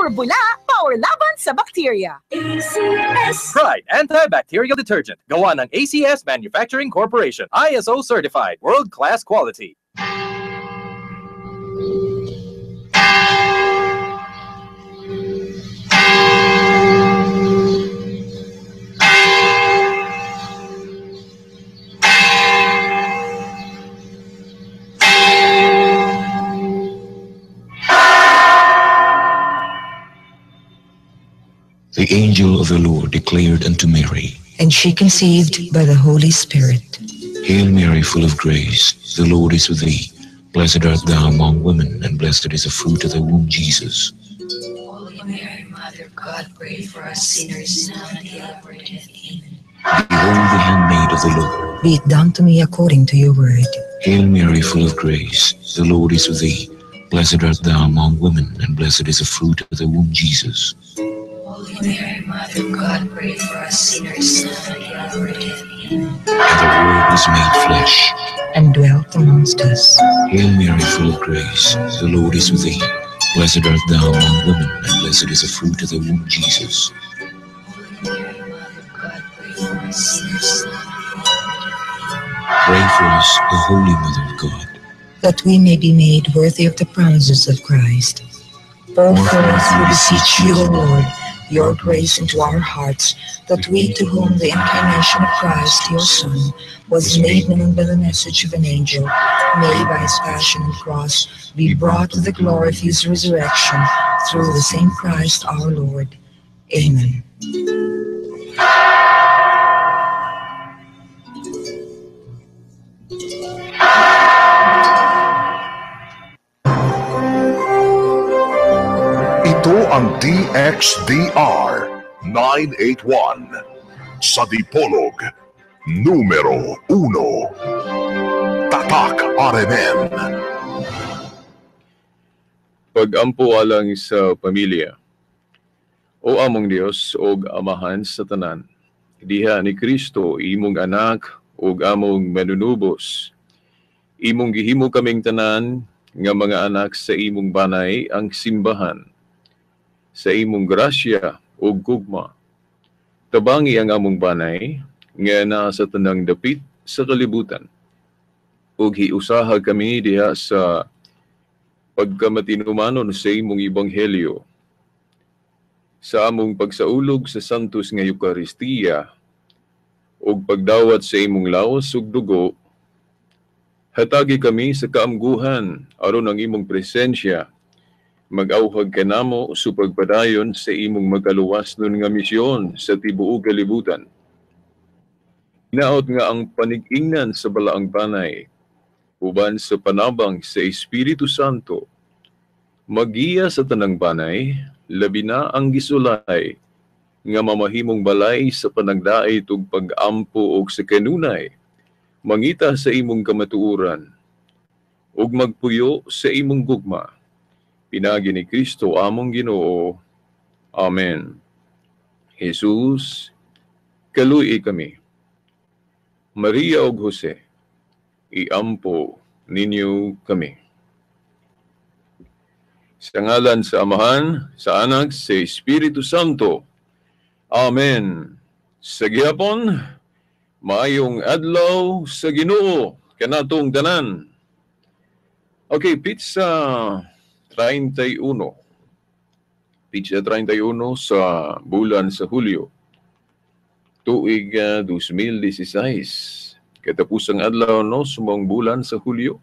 Power bula, power laban sa bacteria. ACS. Pride Antibacterial Detergent. Gawa ng ACS Manufacturing Corporation. ISO certified. World-class quality. The angel of the Lord declared unto Mary, And she conceived by the Holy Spirit. Hail Mary, full of grace, the Lord is with thee. Blessed art thou among women, and blessed is the fruit of thy womb, Jesus. Holy Mary, Mother of God, pray for us sinners now and at the hour of our death. Amen. Behold the handmaid of the Lord. Be it done to me according to your word. Hail Mary, full of grace, the Lord is with thee. Blessed art thou among women, and blessed is the fruit of thy womb, Jesus. Holy Mary, Mother of God, pray for us sinners now and at the hour of our death. Amen. And the Word was made flesh and dwelt amongst us. Hail Mary, full of grace, the Lord is with thee. Blessed art thou among women, and blessed is the fruit of thy womb, Jesus. Holy Mary, Mother of God, pray for us sinners now and at the hour of our death. Amen. Pray for us, O Holy Mother of God, that we may be made worthy of the promises of Christ. Pour forth, we beseech you, O Lord, your grace into our hearts, that we to whom the incarnation of Christ, your Son, was made known by the message of an angel, may by his passion and cross be brought to the glory of his resurrection, through the same Christ our Lord. Amen. Ito ang DXDR 981 sa Dipolog, numero 1. Tatak RMN. Pag-ampo alang sa pamilya. O among Dios og Amahan sa tanan, diha ni Kristo imong anak ug among manunubos. Imong gihimo kaming tanan nga mga anak sa imong banay ang simbahan. Sa imong grasya ug gugma, tabangi ang among banay nga naa sa tanang dapit sa kalibutan. Ug hiusaha kami diha sa pagkamatinumanon sa imong ebanghelyo. Sa among pagsaulog sa Santos nga Eukaristiya ug pagdawat sa imong lawas ug dugo, hatagi kami sa kaamguhan aron ang imong presensya mag-auhag kanamo sa pagpadayon sa imong magaluwas nun nga misyon sa tibuok kalibutan. Hinaot nga ang panig-ingnan sa balaang banay uban sa panabang sa Espiritu Santo, magiya sa tanang banay, labi na ang gisulay, nga mamahimong balay sa panagdait ug pag-ampo og sa kanunay, mangita sa imong kamatuoran, ug magpuyo sa imong gugma. Pinaagi ni Kristo among Ginoo. Amen. Jesus, kaluoy kami. Maria ug Jose, iampo ninyo kami. Sa ngalan sa Amahan, sa Anak, sa Espiritu Santo. Amen. Sa gihapon, maayong adlaw sa Ginoo kanatong tanan. Okay, pizza 31. Pizza 31 sa bulan sa Hulyo. Tuig 2016. Katapusang adlaw no sumong bulan sa Hulyo.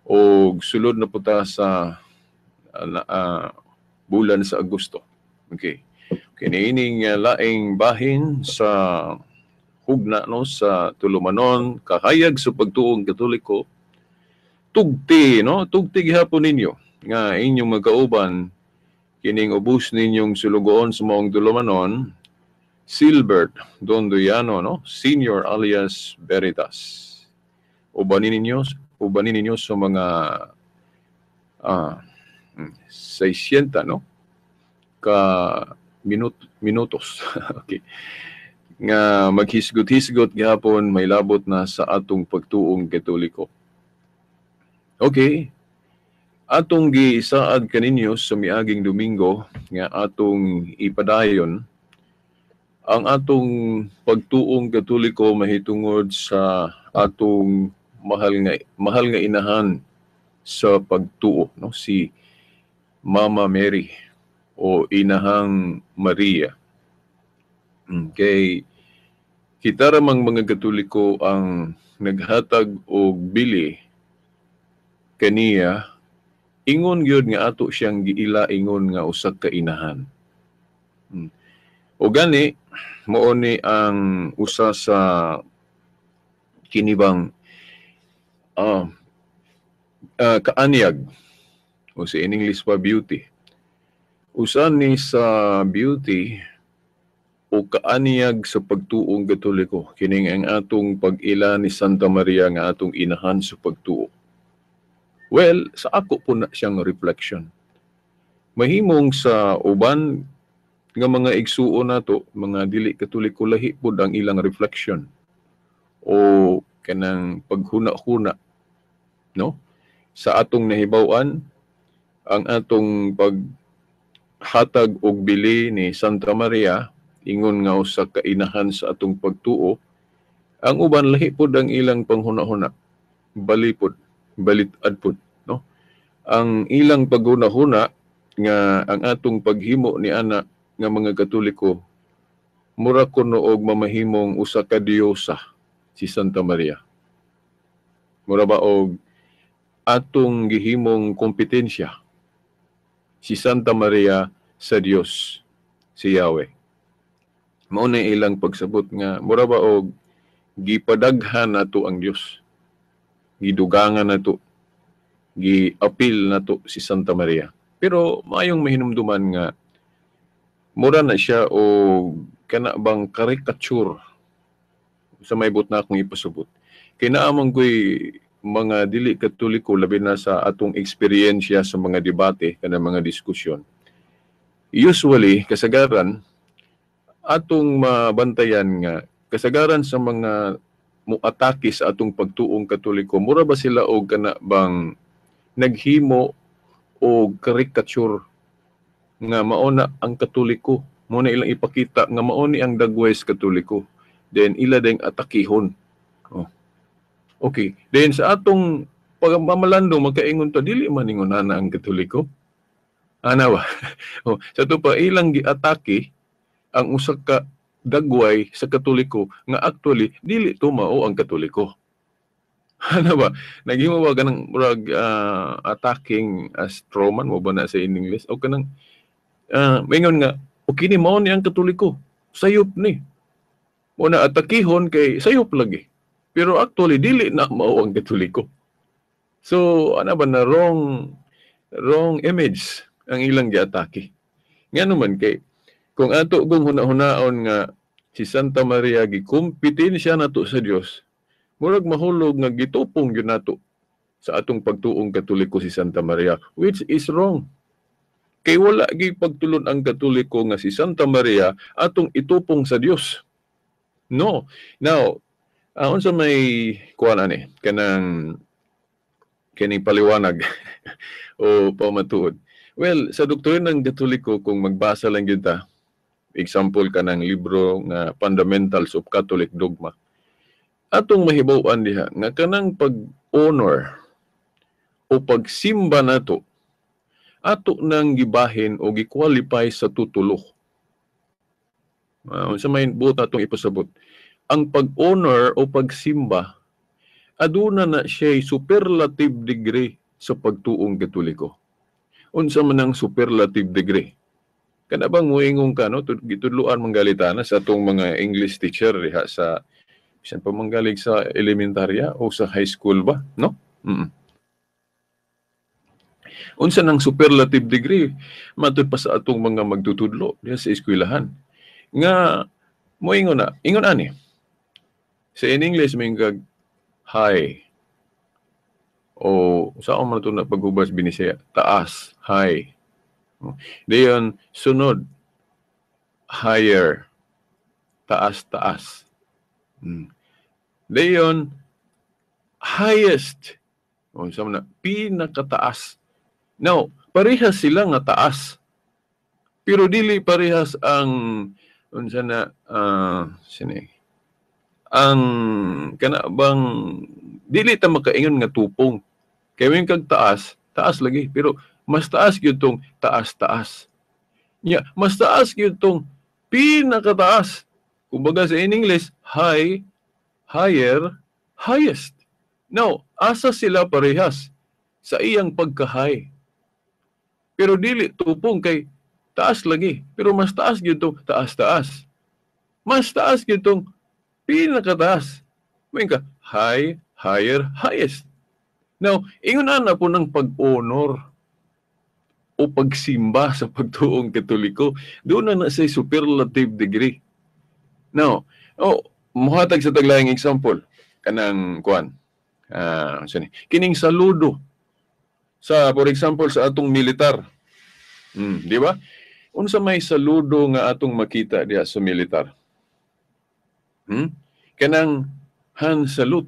Og sulod na puta sa bulan sa Agosto. Okay. Kiniining laing bahin sa hugna no sa tulumanon kahayag sa pagtuong Katoliko. Tugti no, tugti gihapon ninyo nga inyong magkauban kining ubos ninyong sulugoon sa maong tulumanon, Silbert Dondoyano no, Senior alias Veritas. Ubanin ninyo sa mga 600 no ka minutos. Okay. Nga maghisgot-hisgot gihapon may labot na sa atong pagtuong Katoliko. Okay. Atong gisaad kaninyo sa miaging Domingo nga atong ipadayon ang atong pagtuong Katoliko mahitungod sa atong mahal nga inahan sa pagtuo, no, si Mama Mary o Inahang Maria. Kay kita ramang mga Katoliko ang naghatag og bili kaniya, ingon gyud nga ato siyang giila ingon nga usa ka inahan. O gani mao ni ang usa sa kinibang kaanyag o sa in English pa beauty. Usa ni sa beauty o kaanyag sa pagtuong Katoliko kining ang atong pag-ila ni Santa Maria nga atong inahan sa pagtuo. Well, sa ako po na siyang reflection. Mahimong sa uban nga mga igsuon nato, mga dili Katoliko, lahi pud ang ilang reflection o kanang paghuna-huna, no? Sa atong nahibaw-an, ang atong paghatag og bili ni Santa Maria ingon nga usa ka inahan sa atong pagtuo, ang uban lahi pud ang ilang panghuna-huna, balipod, balit-ad pud, no? Ang ilang paghuna-huna nga ang atong paghimo ni ana nga mga Katoliko mura kuno og mamahimong usa ka diyosa si Santa Maria. Mura ba og atong gihimong kompetensya si Santa Maria sa Dios, si Yahweh. Mao na ilang pagsabot nga mura ba og gipadaghan nato ang Dios. Gidugangan nato, giapil nato si Santa Maria. Pero maayong mahinumduman nga mura na siya o kana bang caricature sa may but na akong ipasubot. Kay naamang ko'y mga dili Katoliko, labi na sa atong eksperyensya sa mga debate kana mga diskusyon. Usually, kasagaran atong mabantayan nga kasagaran sa mga muatake sa atong pagtuong Katoliko, mura ba sila og kana bang naghimo og caricature nga mao na ang Katoliko, mo na ilang ipakita nga mao ni ang dagway sa Katoliko, then ila ding atakihon. Oh. Okay, then sa atong pagmamalandong magkaingon ta dili man ingon ana ang Katoliko. Ana ba? Oh, sa ato pa ilang giatake ang usa ka dagway sa Katoliko nga actually dili to mao ang Katoliko. Ano ba? Naghimo ba kanang murag attacking as Roman mo ba na sa in English o kanang maingon nga okay ni mao ni ang Katoliko, sayop ni. Mo na atakihon kay sayop lagi. Pero actually dili na mao ang Katoliko. So ana ba na wrong image ang ilang giatake. Ngano man kay kung ato kung huna-hunaon nga si Santa Maria gikompetensya nato sa Dios, murag mahulog nga gitupong gyud nato sa atong pagtuong Katoliko si Santa Maria, which is wrong. Kay wala gi pagtulon ang Katoliko nga si Santa Maria atong itupong sa Dios. No. Now, unsa may kuan ani kanang kining paliwanag o pamatuod? Well, sa doktrina ng Katoliko, kung magbasa lang gyud ta, example kanang libro nga Fundamentals of Catholic Dogma, atong mahibaw-an diha nga kanang pag-honor o pagsimba nato ato nang gibahin o gi-qualify sa tutulo. Unsa may buot atong ipasabot? Ang pag-honor o pagsimba aduna na siya'y superlative degree sa pagtuong Katoliko. Unsa man ang superlative degree? Kana bang moingon ka, no, gitudloan manggalitana sa atong mga English teacher diha sa bisan pa manggalig sa elementarya o sa high school ba, no? Unsa nang superlative degree matud pa sa atong mga magtutudlo diha sa eskwelahan nga moingon na ingon ani sa in English moingon high o saan man ito na paghubas Binisaya, taas, high. Dayon sunod higher, taas taas. Dayon highest o sa na pinakataas. Now, parehas sila nga taas. Pero dili parehas ang unsa na sini ang kana bang dili ta makaingon nga tupong. Kay moingon kag taas, taas lagi, pero mas taas gyud tong taas-taas. Nya, mas taas gyud tong pinakataas. Kumbaga sa in English, high, higher, highest. Now, asa sila parehas sa iyang pagka-high. Pero dili tupong kay taas lagi, pero mas taas gyud tong taas-taas. Mas taas gyud tong pinakataas. Moingon ka, high, higher, highest. Now, ingon ana po ng pag-honor o pagsimba sa pagtuong Katoliko, doon na na sa superlative degree. Now, oh, muhatag sa taglayang example, kanang kuan, sani, kining saludo sa, for example, sa atong militar. Di ba? Unsa may saludo nga atong makita diha sa militar? Kanang hand salute.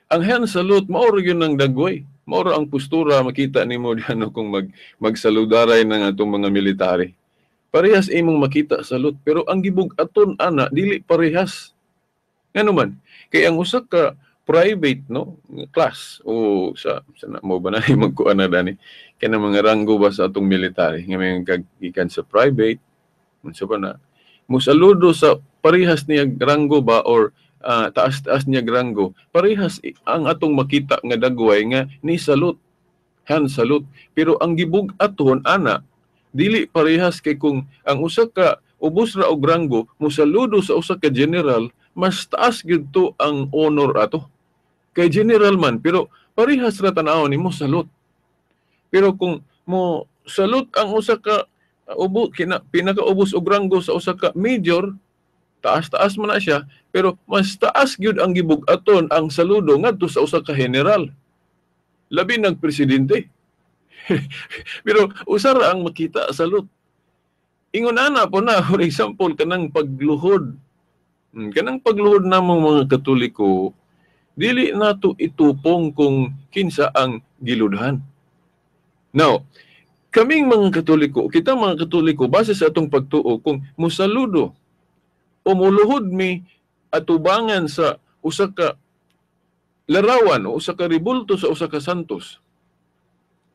Ang hand salute mao ra gyud ng dagway. Mao ra ang postura makita nimo diha no kung magsaludaray ng atong mga military. Parehas imong makita salute, pero ang gibug-aton ana dili parehas. Ngano man? Kay ang usa ka private no class o sa na mo ba na magkuan na dani kanang mga ranggo ba sa atong military nga may gikan sa private, unsa ba na mosaludo sa parehas niya ranggo ba or taas-taas niya ranggo, parehas ang atong makita nga dagway nga ni salute, hand salute, pero ang gibug-aton ana dili parehas. Kay kung ang usa ka ubos ra og ranggo mosaludo sa usa ka general, mas taas gyud to ang honor ato kay general man, pero parehas ra tan-awon nimo salute. Pero kung mo salute ang usa ka ubo kina, pinakaubos og ranggo sa usa ka major, taas-taas man na siya, pero mas taas gyud ang gibug-aton ang saludo ngadto sa usa ka general, labi nag presidente. Pero usa ra ang makita salute. Ingon ana po na, for example, kanang pagluhod. Kanang pagluhod namong mga Katoliko, dili nato itupong kung kinsa ang giludhan. Now, kaming mga Katoliko, kita mga Katoliko, base sa atong pagtuo, kung musaludo o muluhod mi atubangan sa usa ka larawan o usa ka rebulto sa usa ka santos.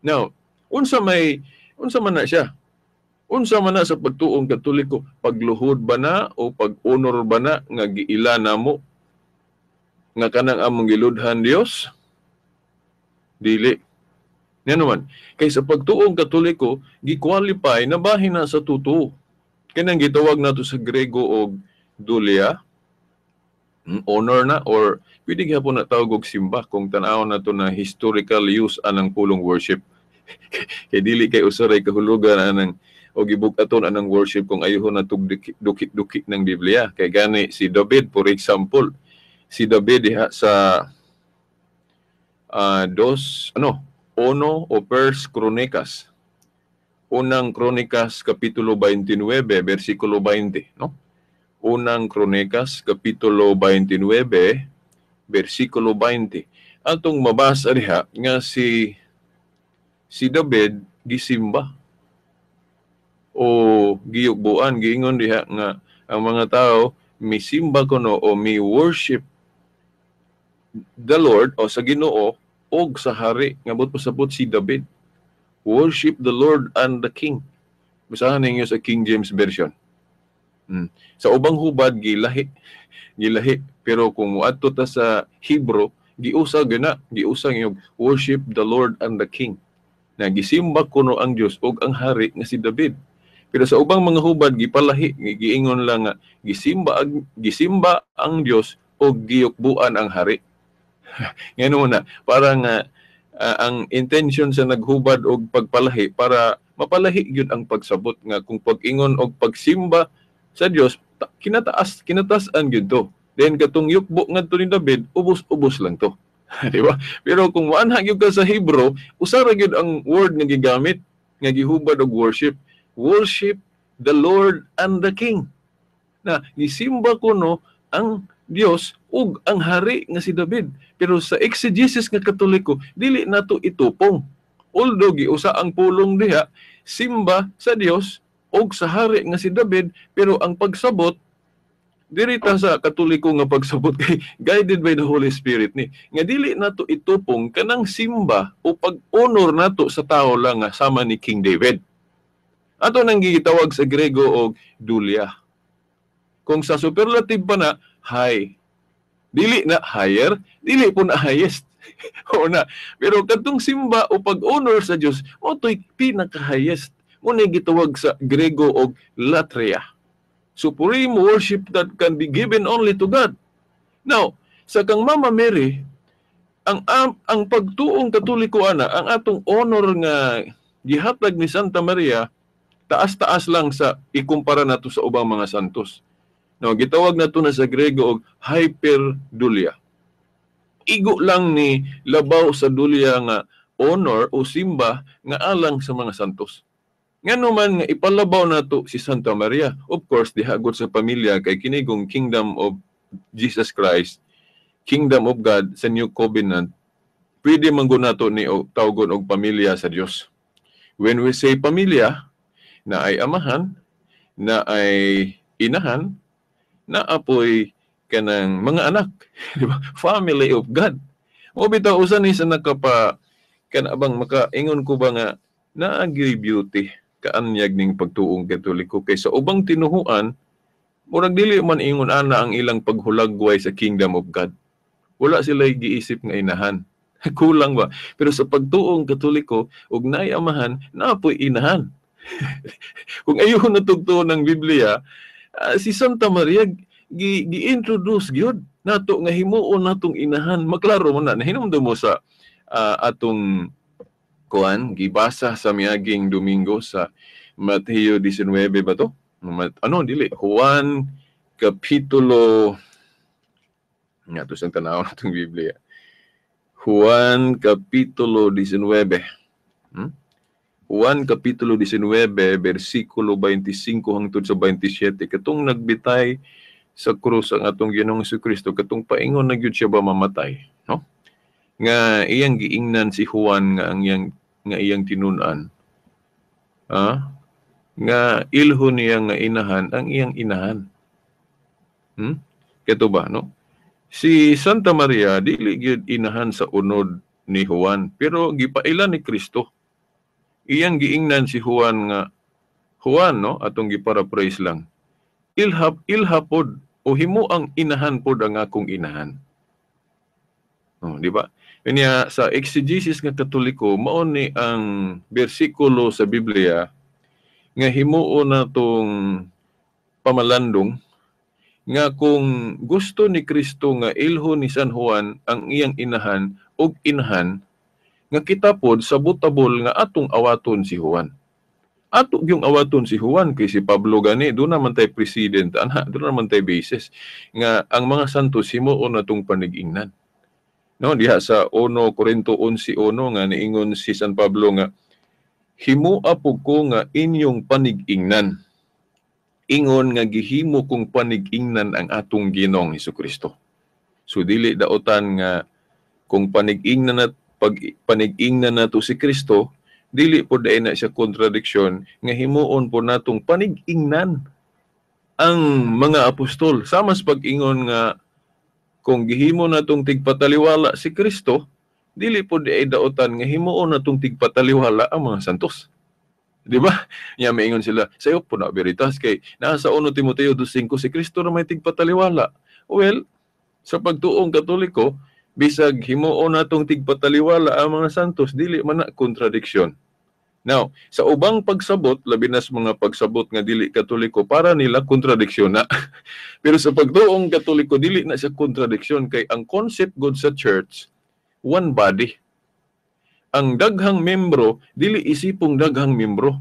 Now, unsa man na siya? Unsa man na sa pagtuong Katoliko, pagluhod ba na o pag-honor ba na nga giila namo nga kanang among giludhan Dios? Dili. Ngano man, kay sa pagtuong Katoliko, gi-qualify na bahin na sa totoo. Kanang gitawag nato sa Grego og dulia, honor na, or pwede gyapon na tawag og simba kung tan-awon nato na historical use anang pulong worship. Kay dili kay usaray kahulugan anang o gibug-aton anang worship kung ayuhon na tug duki-duki ng Biblia. Kay gani si David, for example, si David diha sa uno o First Chronicles. Unang Kronikas kapitulo 29 versikulo 20, no? Unang Kronikas kapitulo 29 versikulo 20. Atong mabasa diha nga si David gisimba o giyugbuan, giingon diha nga ang mga tao misimba kuno o mi worship the Lord o sa Ginoo og sa hari, nga buot pasabot si David. Worship the Lord and the King. Basahan ninyo sa King James Version. Sa ubang hubad gilahi, pero kung moadto ta sa Hebrew, giusa gyud na, giusa yung worship the Lord and the King. Na gisimba kuno ang Dios ug ang hari nga si David. Pero sa ubang mga hubad gipalahi, giingon lang nga gisimba ang Dios ug giyukbuan ang hari. Ngano na, parang ang intention sa naghubad og pagpalahi para mapalahi gyud ang pagsabot nga kung pag-ingon og pagsimba sa Dios, kinataas-an gyud to. Then katong yukbo ngadto ni David, ubos-ubos lang to. Di ba? Pero kung moanha gyud ka sa Hebrew, usa ra gyud ang word nga gigamit nga gihubad og worship. Worship the Lord and the King. Na gisimba kuno ang Dios ug ang hari nga si David. Pero sa exegesis nga Katoliko, dili nato itupong. Although giusa ang pulong diha, simba sa Dios og sa hari nga si David, pero ang pagsabot diri ta sa Katoliko nga pagsabot kay guided by the Holy Spirit ni nga dili nato itupong kanang simba o pag-honor nato sa tao lang nga sama ni King David. Ato nang gitawag sa Grego og dulia. Kung sa superlative pa na high, dili na higher, dili po na highest. O na. Pero kadtong simba o pag-honor sa Dios, mao to'y pinaka-highest. Mo na gitawag sa Grego og latria. Supreme worship that can be given only to God. Now, sa kang Mama Mary, ang pagtuong Katoliko ana, ang atong honor nga gihatag ni Santa Maria, taas-taas lang sa ikumpara nato sa ubang mga santos. No, gitawag nato na sa Grego og hyperdulia. Igo lang ni labaw sa dulia nga honor o simba nga alang sa mga santos. Ngano man nga ipalabaw nato si Santa Maria? Of course, dihagot sa pamilya kay kinigong Kingdom of Jesus Christ, Kingdom of God sa New Covenant, pwede man gud nato ni tawgon og pamilya sa Dios. When we say pamilya, na ay amahan, na ay inahan, na apoy kanang mga anak, di ba? Family of God. O bitaw usa ni sa nakapa kana bang makaingon ko ba nga naagyoy beauty kaanyag ning pagtuong Katoliko kay sa ubang tinuhuan murag dili man ingon ana ang ilang paghulagway sa Kingdom of God. Wala sila giisip nga inahan. Kulang ba? Pero sa pagtuong Katoliko ug naay amahan, naa poy inahan. Kung ayun natugtuon ng Biblia, si Santa Maria gi-introduce gyud nato nga himuon natong inahan. Maklaro man na nahinumdum mo sa atong kuan gibasa sa miaging Domingo sa Mateo 19 ba to? Ano dili Juan kapitulo nga to sang tanaw natong Biblia. Juan kapitulo 19. Juan kapitulo 19 bersikulo 25 hangtod sa 27, katong nagbitay sa krus ang atong Ginoong Kristo, katong paingon na gyud siya ba mamatay, no? Nga iyang giingnan si Juan nga ang iyang nga iyang tinun-an. Nga ilho niya nga inahan ang iyang inahan. Kato ba, no? Si Santa Maria dili gyud inahan sa unod ni Juan, pero gipaila ni Kristo. Iyang giingnan si Juan nga Juan, no, atong giparaphrase lang. Ilhap ilhapod o himo ang inahan pod ang akong inahan. Oh, di ba? Kanya sa exegesis nga Katoliko, mao ni ang bersikulo sa Biblia nga himuon natong pamalandong nga kung gusto ni Kristo nga ilho ni San Juan ang iyang inahan og inahan, nga kita pod sabutabol nga atong awaton si Juan. Ato yung awaton si Juan kay si Pablo gani do naman tay president ana, do naman tay basis nga ang mga santos himuon natong panigingnan. No, diha sa 1 Corinto 11:1 nga niingon si San Pablo nga himua pug ko nga inyong panigingnan. Ingon nga gihimo kong panigingnan ang atong Ginoong Hesukristo. So dili daotan nga kung panigingnan at pag panigingnan nato si Kristo, dili po dai na siya kontradiksyon nga himuon po natong panigingnan ang mga apostol. Sama sa pag-ingon nga kung gihimo natong tigpataliwala si Kristo, dili po di ay daotan nga himuon natong tigpataliwala ang mga santos. Di ba? Nya maingon sila, sayo po na veritas kay nasa 1 Timoteo 2:5 si Kristo na may tigpataliwala. Well, sa pagtuong Katoliko, bisag himuon natong tigpataliwala ang mga santos, dili man na kontradiksyon. Now, sa ubang pagsabot, labi na sa mga pagsabot nga dili Katoliko, para nila kontradiksyon na. Pero sa pagtuong Katoliko, dili na siya kontradiksyon kay ang concept god sa church, one body. Ang daghang membro, dili isipong daghang membro.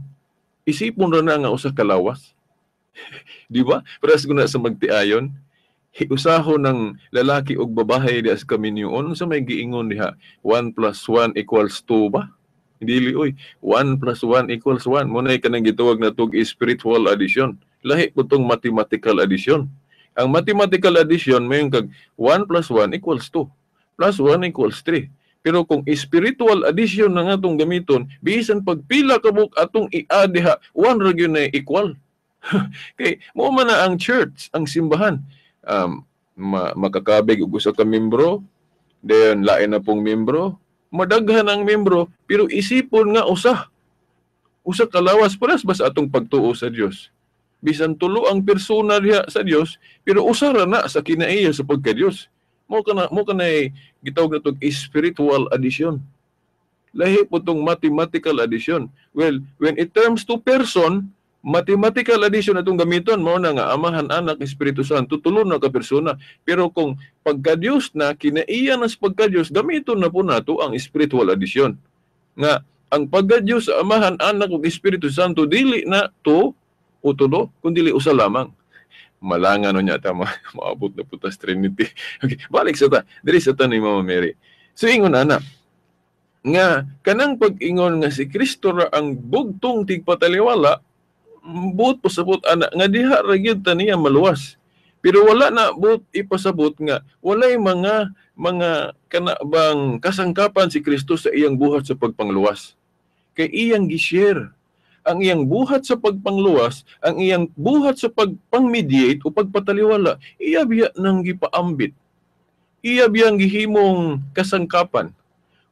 Isipon ra na nga usa ka lawas. Di ba? Parehas ko na sa magtiayon. Usahon ng lalaki og babae diha sa kaminyoon, sa may giingon diha, 1 + 1 = 2 ba? Dili oy, 1 + 1 = 1. Mo nay kanang gitawag na tog spiritual addition. Lahi po tong mathematical addition. Ang mathematical addition mayon kag 1 + 1 = 2, plus 1 = 3. Pero kung spiritual addition na nga atong gamiton, bisan pagpila ka buok atong i-add diha, one ra gyud na equal. Kay mao man na ang church, ang simbahan. Makakabig og usa ka membro, then lain na pong membro, madaghan ang membro, pero isipon nga usa. Usa ka lawas, parehas ba sa atong pagtuo sa Dios? Bisan tulo ang persona diha sa Dios, pero usa ra na sa kinaiya sa pagka-Dios. Mo ka na gitawag na tong spiritual addition. Lahi po tong mathematical addition. Well, when it terms to person, mathematical addition atong gamiton, mao na nga Amahan, Anak, Espiritu Santo, tulo na ka persona. Pero kung pagka-Dios na, kinaiya na sa pagka-Dios, gamiton na po nato ang spiritual addition. Nga ang pagka-Dios sa Amahan, Anak ug Espiritu Santo dili na to o tulo, kundi usa lamang. Malangan no niya tama, maabot na po tas Trinity. Okay, balik sa ta. Diri sa ta ni Mama Mary. So ingon ana nga kanang pag-ingon nga si Kristo ra ang bugtong tigpataliwala, buot pasabot ana nga diha ra gyud ta niya maluwas. Pero wala na buot ipasabot nga walay mga kana bang kasangkapan si Kristo sa iyang buhat sa pagpangluwas. Kay iyang gi-share ang iyang buhat sa pagpangluwas, ang iyang buhat sa pagpang-mediate o pagpataliwala, iya biya nang gipaambit. Iya biyang gihimong kasangkapan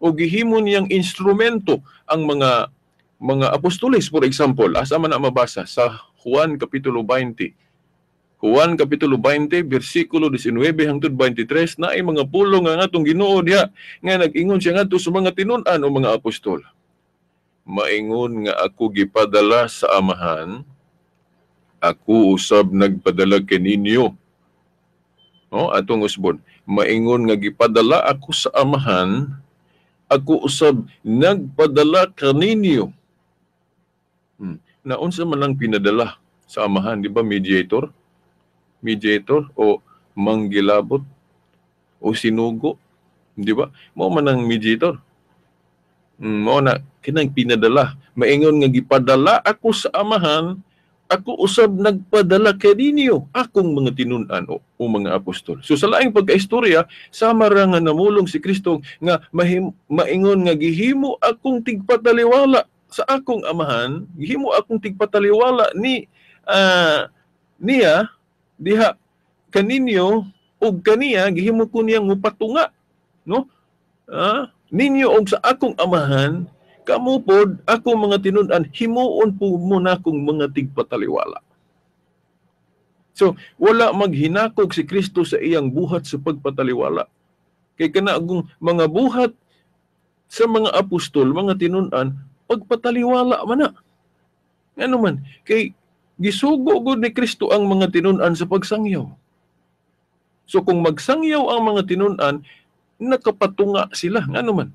o gihimo niyang instrumento ang mga apostoles. For example, asa man na mabasa sa Juan Kapitulo 20. Juan Kapitulo 20, versikulo 19 hangtod 23, na ay mga pulong nga atong Ginoo diha nga nag-ingon siya ngadto sa mga tinun-an o mga apostol. Maingon nga ako gipadala sa Amahan, ako usab nagpadala kaninyo. No, atong usbon. Maingon nga gipadala ako sa Amahan, ako usab nagpadala kaninyo. Naunsa man ang pinadala sa Amahan, di ba mediator? Mediator o manggilabot o sinugo, di ba? Mao man ang mediator. Mao na kinang pinadala. Maingon nga gipadala ako sa Amahan, ako usab nagpadala kaninyo, akong mga tinun-an o mga apostol. So sa laing pagkaistorya, sama ra nga namulong si Kristo nga maingon nga gihimo akong tigpataliwala sa akong Amahan, gihimo akong tigpataliwala ni niya diha kaninyo ug kaniya gihimo ko niyang mupatunga, no? Ninyo og sa akong Amahan, kamo pod akong mga tinun-an, himuon po mo na akong mga tigpataliwala. So wala maghinakog si Kristo sa iyang buhat sa pagpataliwala. Kay kana mga buhat sa mga apostol, mga tinun-an, pagpataliwala man na. Ngano man, kay gisugo gud ni Kristo ang mga tinun-an sa pagsangyaw. So kung magsangyaw ang mga tinun-an, nakapatunga sila. Ngano man,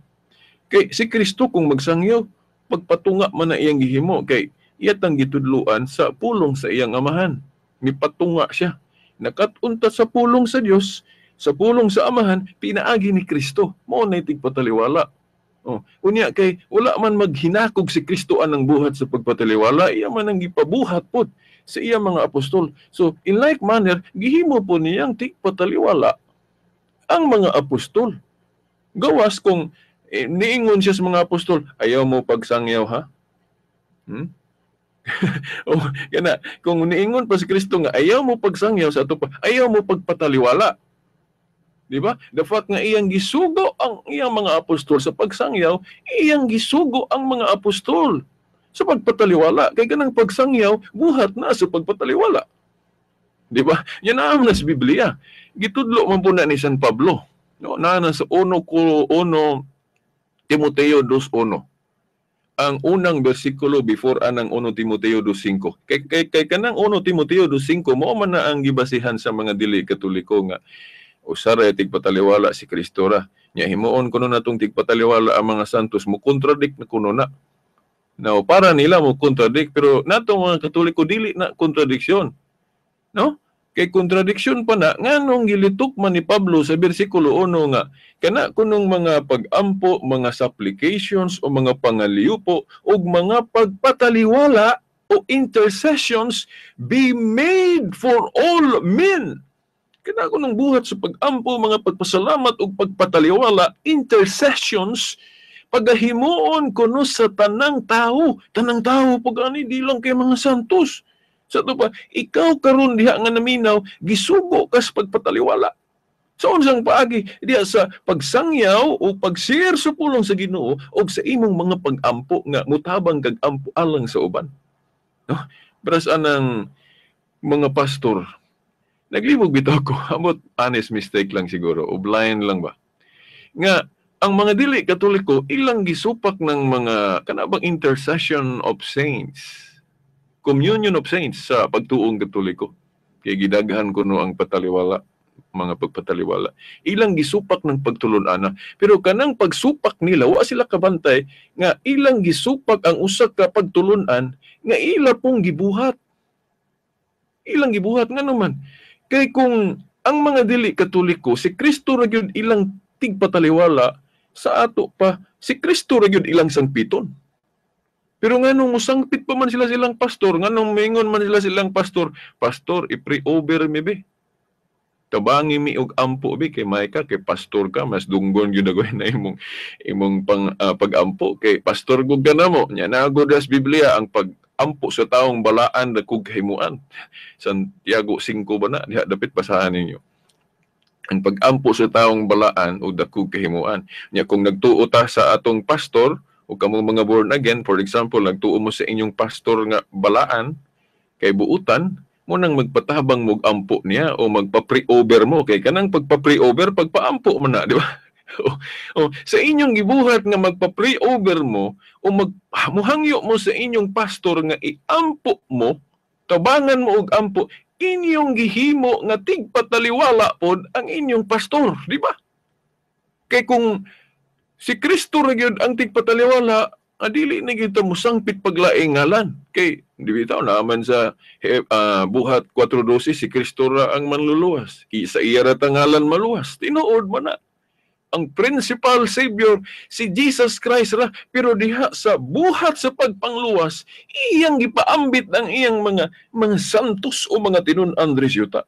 kay si Kristo kung magsangyaw, pagpatunga man na iyang gihimo, kay iyatang gitudluan sa pulong sa iyang Amahan. Mipatunga siya. Nakatunta sa pulong sa Dios, sa pulong sa Amahan, pinaagi ni Kristo. Mao na tigpataliwala. Oh, unya kay wala man maghinakog si Kristo anang buhat sa pagpataliwala, iya man ang gipabuhat pod sa iya mga apostol. So in like manner, gihimo po niyang tigpataliwala ang mga apostol. Gawas kung niingon siya sa mga apostol, ayaw mo pagsangyaw ha? Oh, kana kung niingon pa si Kristo nga ayaw mo pagsangyaw sa ato pa, ayaw mo pagpataliwala. Di ba? The fact nga iyang gisugo ang iyang mga apostol sa pagsangyaw, iyang gisugo ang mga apostol sa pagpataliwala. Kay kanang pagsangyaw, buhat na sa pagpataliwala. Di ba? Yan na sa Biblia. Gitudlo man po na ni San Pablo. No, naa na sa 1 Timoteo 2:1. Ang unang bersikulo before anang 1 Timoteo 2:5. Kay kanang 1 Timoteo 2:5 mao man na ang gibasihan sa mga dili Katoliko nga usa ra tigpataliwala si Kristo ra. Nya himuon kuno natong tigpataliwala ang mga santos, mo contradict na kuno na. Now, para nila mo contradict, pero natong mga Katoliko dili na contradiction. No? Kay contradiction pa na nganong gilitok man ni Pablo sa bersikulo 1 nga kana kunong mga pag-ampo, mga supplications o mga pangaliupo ug mga pagpataliwala o intercessions be made for all men. Kana ko nang buhat sa pag-ampo, mga pagpasalamat ug pagpataliwala, intercessions, pagahimuon kuno sa tanang tao. Tanang tao pag ani, di lang kay mga santos. Sa ato pa, ikaw karon diha nga naminaw, gisugo kas pagpataliwala. Sa unsang paagi? Diha sa pagsangyaw o pag-share sa pulong sa Ginoo o sa imong mga pag-ampo nga mutabang kag ampo alang sa uban. No? Bras anang mga pastor, naglibog bitaw ko, amot honest mistake lang siguro, o blind lang ba? Nga, ang mga dili Katoliko, ilang gisupak ng mga kanabang intercession of saints, communion of saints sa pagtuong Katoliko. Kay gidaghan kuno ang pataliwala, mga pagpataliwala. Ilang gisupak ng pagtulun-ana. Pero kanang pagsupak nila, wa sila kabantay nga ilang gisupak ang usa ka pagtulun-an nga ila pong gibuhat. Ilang gibuhat nga naman. Kay kung ang mga dili Katoliko, si Kristo ra gyud ilang tigpataliwala, sa ato pa, si Kristo ra gyud ilang sangpiton. Pero nganong musangpit pa man sila silang pastor, nganong mingon man sila silang pastor, "Pastor, i-pray over mi be. Tabangi mi og ampo be kay may ka, kay pastor ka, mas dunggon gyud ako na imong imong pang pag-ampo kay pastor gud ka namo." Nya naagod sa Biblia ang pag-ampo sa taong balaan dakog kahimuan. Santiago 5 ba na diha, dapit basahan ninyo. Ang pag-ampo sa taong balaan o dakog kahimuan. Nya kung nagtuo ta sa atong pastor o kamong mga born again, for example, nagtuo mo sa inyong pastor nga balaan kay buutan, mo nang magpatabang mo ampo niya o magpa-pray-over mo, kay kanang pagpa-pray-over, pagpaampo mo na, di ba? O, sa inyong gibuhat nga magpa-pray-over mo o mag muhangyo mo sa inyong pastor nga iampo mo, tabangan mo og ampo, inyong gihimo nga tigpataliwala pod ang inyong pastor, di ba? Kay kung si Kristo ra gyud ang tigpataliwala, adili na gyud ta mosangpit paglaing ngalan. Kay di bitaw naaman sa Buhat 4:12, si Kristo ra ang manluluwas. Sa iya ra ta ngalan maluwas. Tinuod man na. Ang principal savior si Jesus Christ ra, pero diha sa buhat sa pagpangluwas, iyang gipaambit ang iyang mga santos o mga tinun-an diri sa yuta.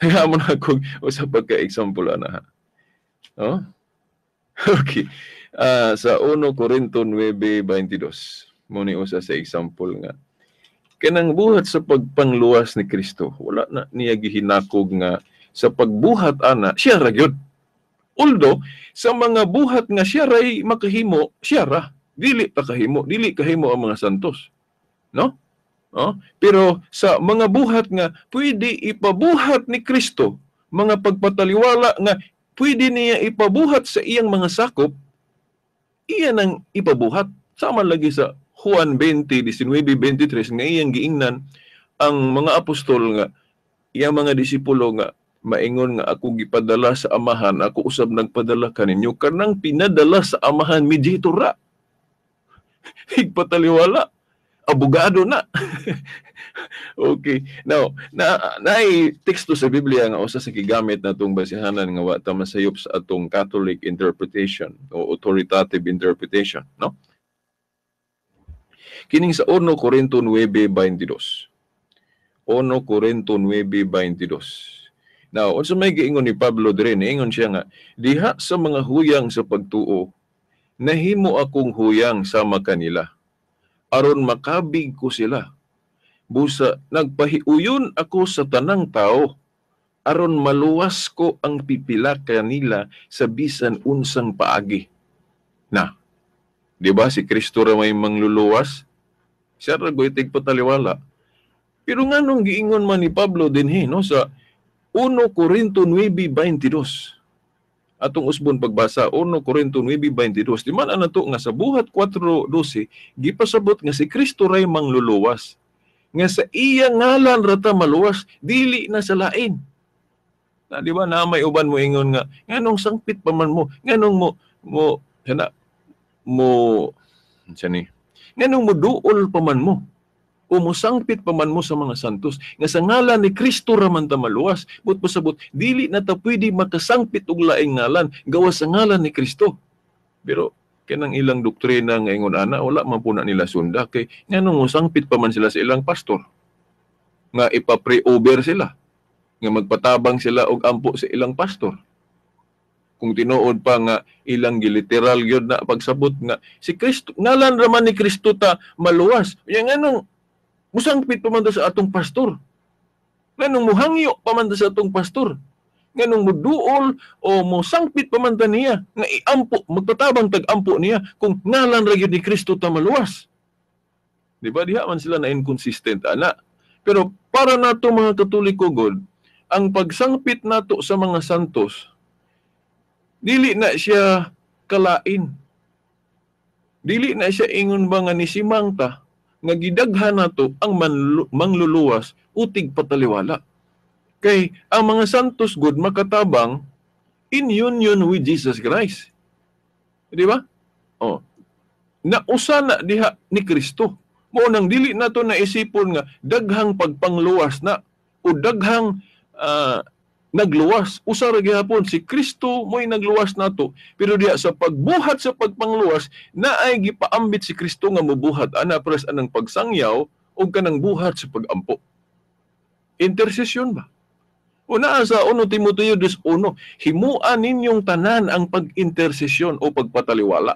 Kaya mo na akong usa pagka-example ana ha. Oh? Okay. Sa 1 Corinto 9:22 mo ni usa sa example nga kanang buhat sa pagpangluwas ni Kristo, wala na niya gihinakog nga sa pagbuhat ana siya ra gyud. Although sa mga buhat nga siya ray makahimo, siya ra, dili ta kahimo, dili kahimo ang mga santos, no? Oh, pero sa mga buhat nga pwede ipabuhat ni Kristo, mga pagpataliwala nga pwede niya ipabuhat sa iyang mga sakop, iya nang ipabuhat. Sama lagi sa Juan 20:19-23 nga iyang giingnan ang mga apostol nga iyang mga disipulo nga maingon nga ako gipadala sa Amahan, ako usab nagpadala kaninyo, kanang pinadala sa Amahan mediator ra. Higpataliwala, abogado na. Okay. Now, naay teksto sa Biblia nga usa sa gigamit natong basihanan nga wa ta masayop sa atong Catholic interpretation o authoritative interpretation, no? Kining sa 1 Corinto 9:22. 1 Corinto 9:22. Now, unsa may giingon ni Pablo diri, niingon siya nga diha sa mga huyang sa pagtuo, nahimo akong huyang sama kanila aron makabig ko sila. Busa nagpahiuyon ako sa tanang tao aron maluwas ko ang pipila kanila sa bisan unsang paagi. Na, di ba si Kristo ra may mangluluwas? Siya ra goy tigpataliwala. Pero nganong giingon man ni Pablo dinhi, no, sa 1 Corinto 9:22. Atong usbon pagbasa 1 Corinto 9:22. Di man ana to nga sa Buhat 4:12 gipasabot nga si Kristo ray mangluluwas, nga sa iya ngalan ra ta maluwas, dili na sa lain. Na di ba na may uban mo ingon nga nganong sangpit pa man mo, nganong mo mo sana mo unsa ni, nganong mo duol pa man mo o mosangpit pa man mo sa mga santos, nga sa ngalan ni Kristo ra man ta maluwas. But pasabot dili na ta pwede makasangpit og laing ngalan gawas sa ngalan ni Kristo. Pero kanang ilang doktrina nga ingon ana, wala man po na nila sunda, kay nganong mosangpit pa man sila sa ilang pastor nga ipa-pray over sila. Nga magpatabang sila og ampo sa ilang pastor. Kung tinuod pa nga ilang giliteral gyud na pagsabot nga si Kristo, ngalan ra man ni Kristo ta maluwas. Unya nganong musangpit pa man ta sa atong pastor? Nganong muhangyo pa man ta sa atong pastor? Nganong muduol o musangpit pa man ta niya nga iampo, magpatabang tag-ampo niya kung ngalan ra gyud ni Kristo ta maluwas? Di ba diha man sila na inconsistent ana? Pero para nato mga Katoliko god, ang pagsangpit nato sa mga santos dili na siya kalain. Dili na siya ingon ba nga nisimang ta nga gidaghan nato ang mangluluwas utig pataliwala. Kay ang mga santos god makatabang in union with Jesus Christ. Di ba? Oh. Nausa na diha ni Kristo. Mao nang dili nato naisipon nga daghang pagpangluwas na o daghang nagluwas. Usa ra gihapon si Kristo mo'y nagluwas nato, pero diha sa pagbuhat sa pagpangluwas naay gipaambit si Kristo nga mobuhat ana pres anang pagsangyaw og kanang buhat sa pagampo. Intercession ba? O naa sa 1 Timoteo 2:1, himua ninyong tanan ang pag-intersesyon o pagpataliwala.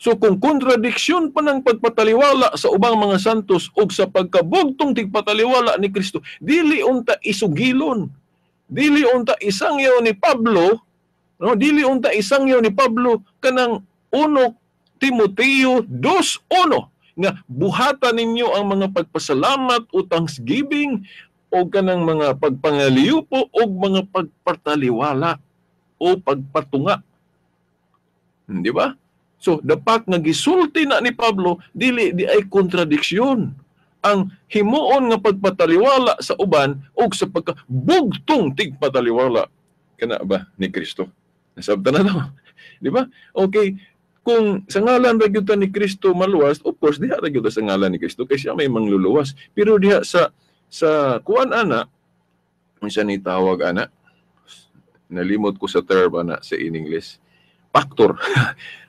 So kung kontradiksyon pa ng pagpataliwala sa ubang mga santos og sa pagkabugtong tigpataliwala ni Kristo, dili unta isugilon. Dili unta isangyaw ni Pablo, no? Dili unta isangyaw ni Pablo kanang 1 Timoteo 2:1 nga buhatan ninyo ang mga pagpasalamat o thanksgiving o kanang mga pagpangaliupo o mga pagpataliwala o pagpatunga. Di ba? So, dapat nga gisulti na ni Pablo, dili di ay kontradiksyon ang himuon nga pagpataliwala sa uban o sa pagkabugtong tigpataliwala kana ba ni Kristo. Nasabtan na to. Di ba? Okay, kung sa ngalan ra gyud ta ni Kristo maluwas, of course diha ra gyud ta sa ngalan ni Kristo kay siya may mangluluwas. Pero diha sa kuan ana, unsa ni tawag ana? Nalimot ko sa term ana sa in English. Factor.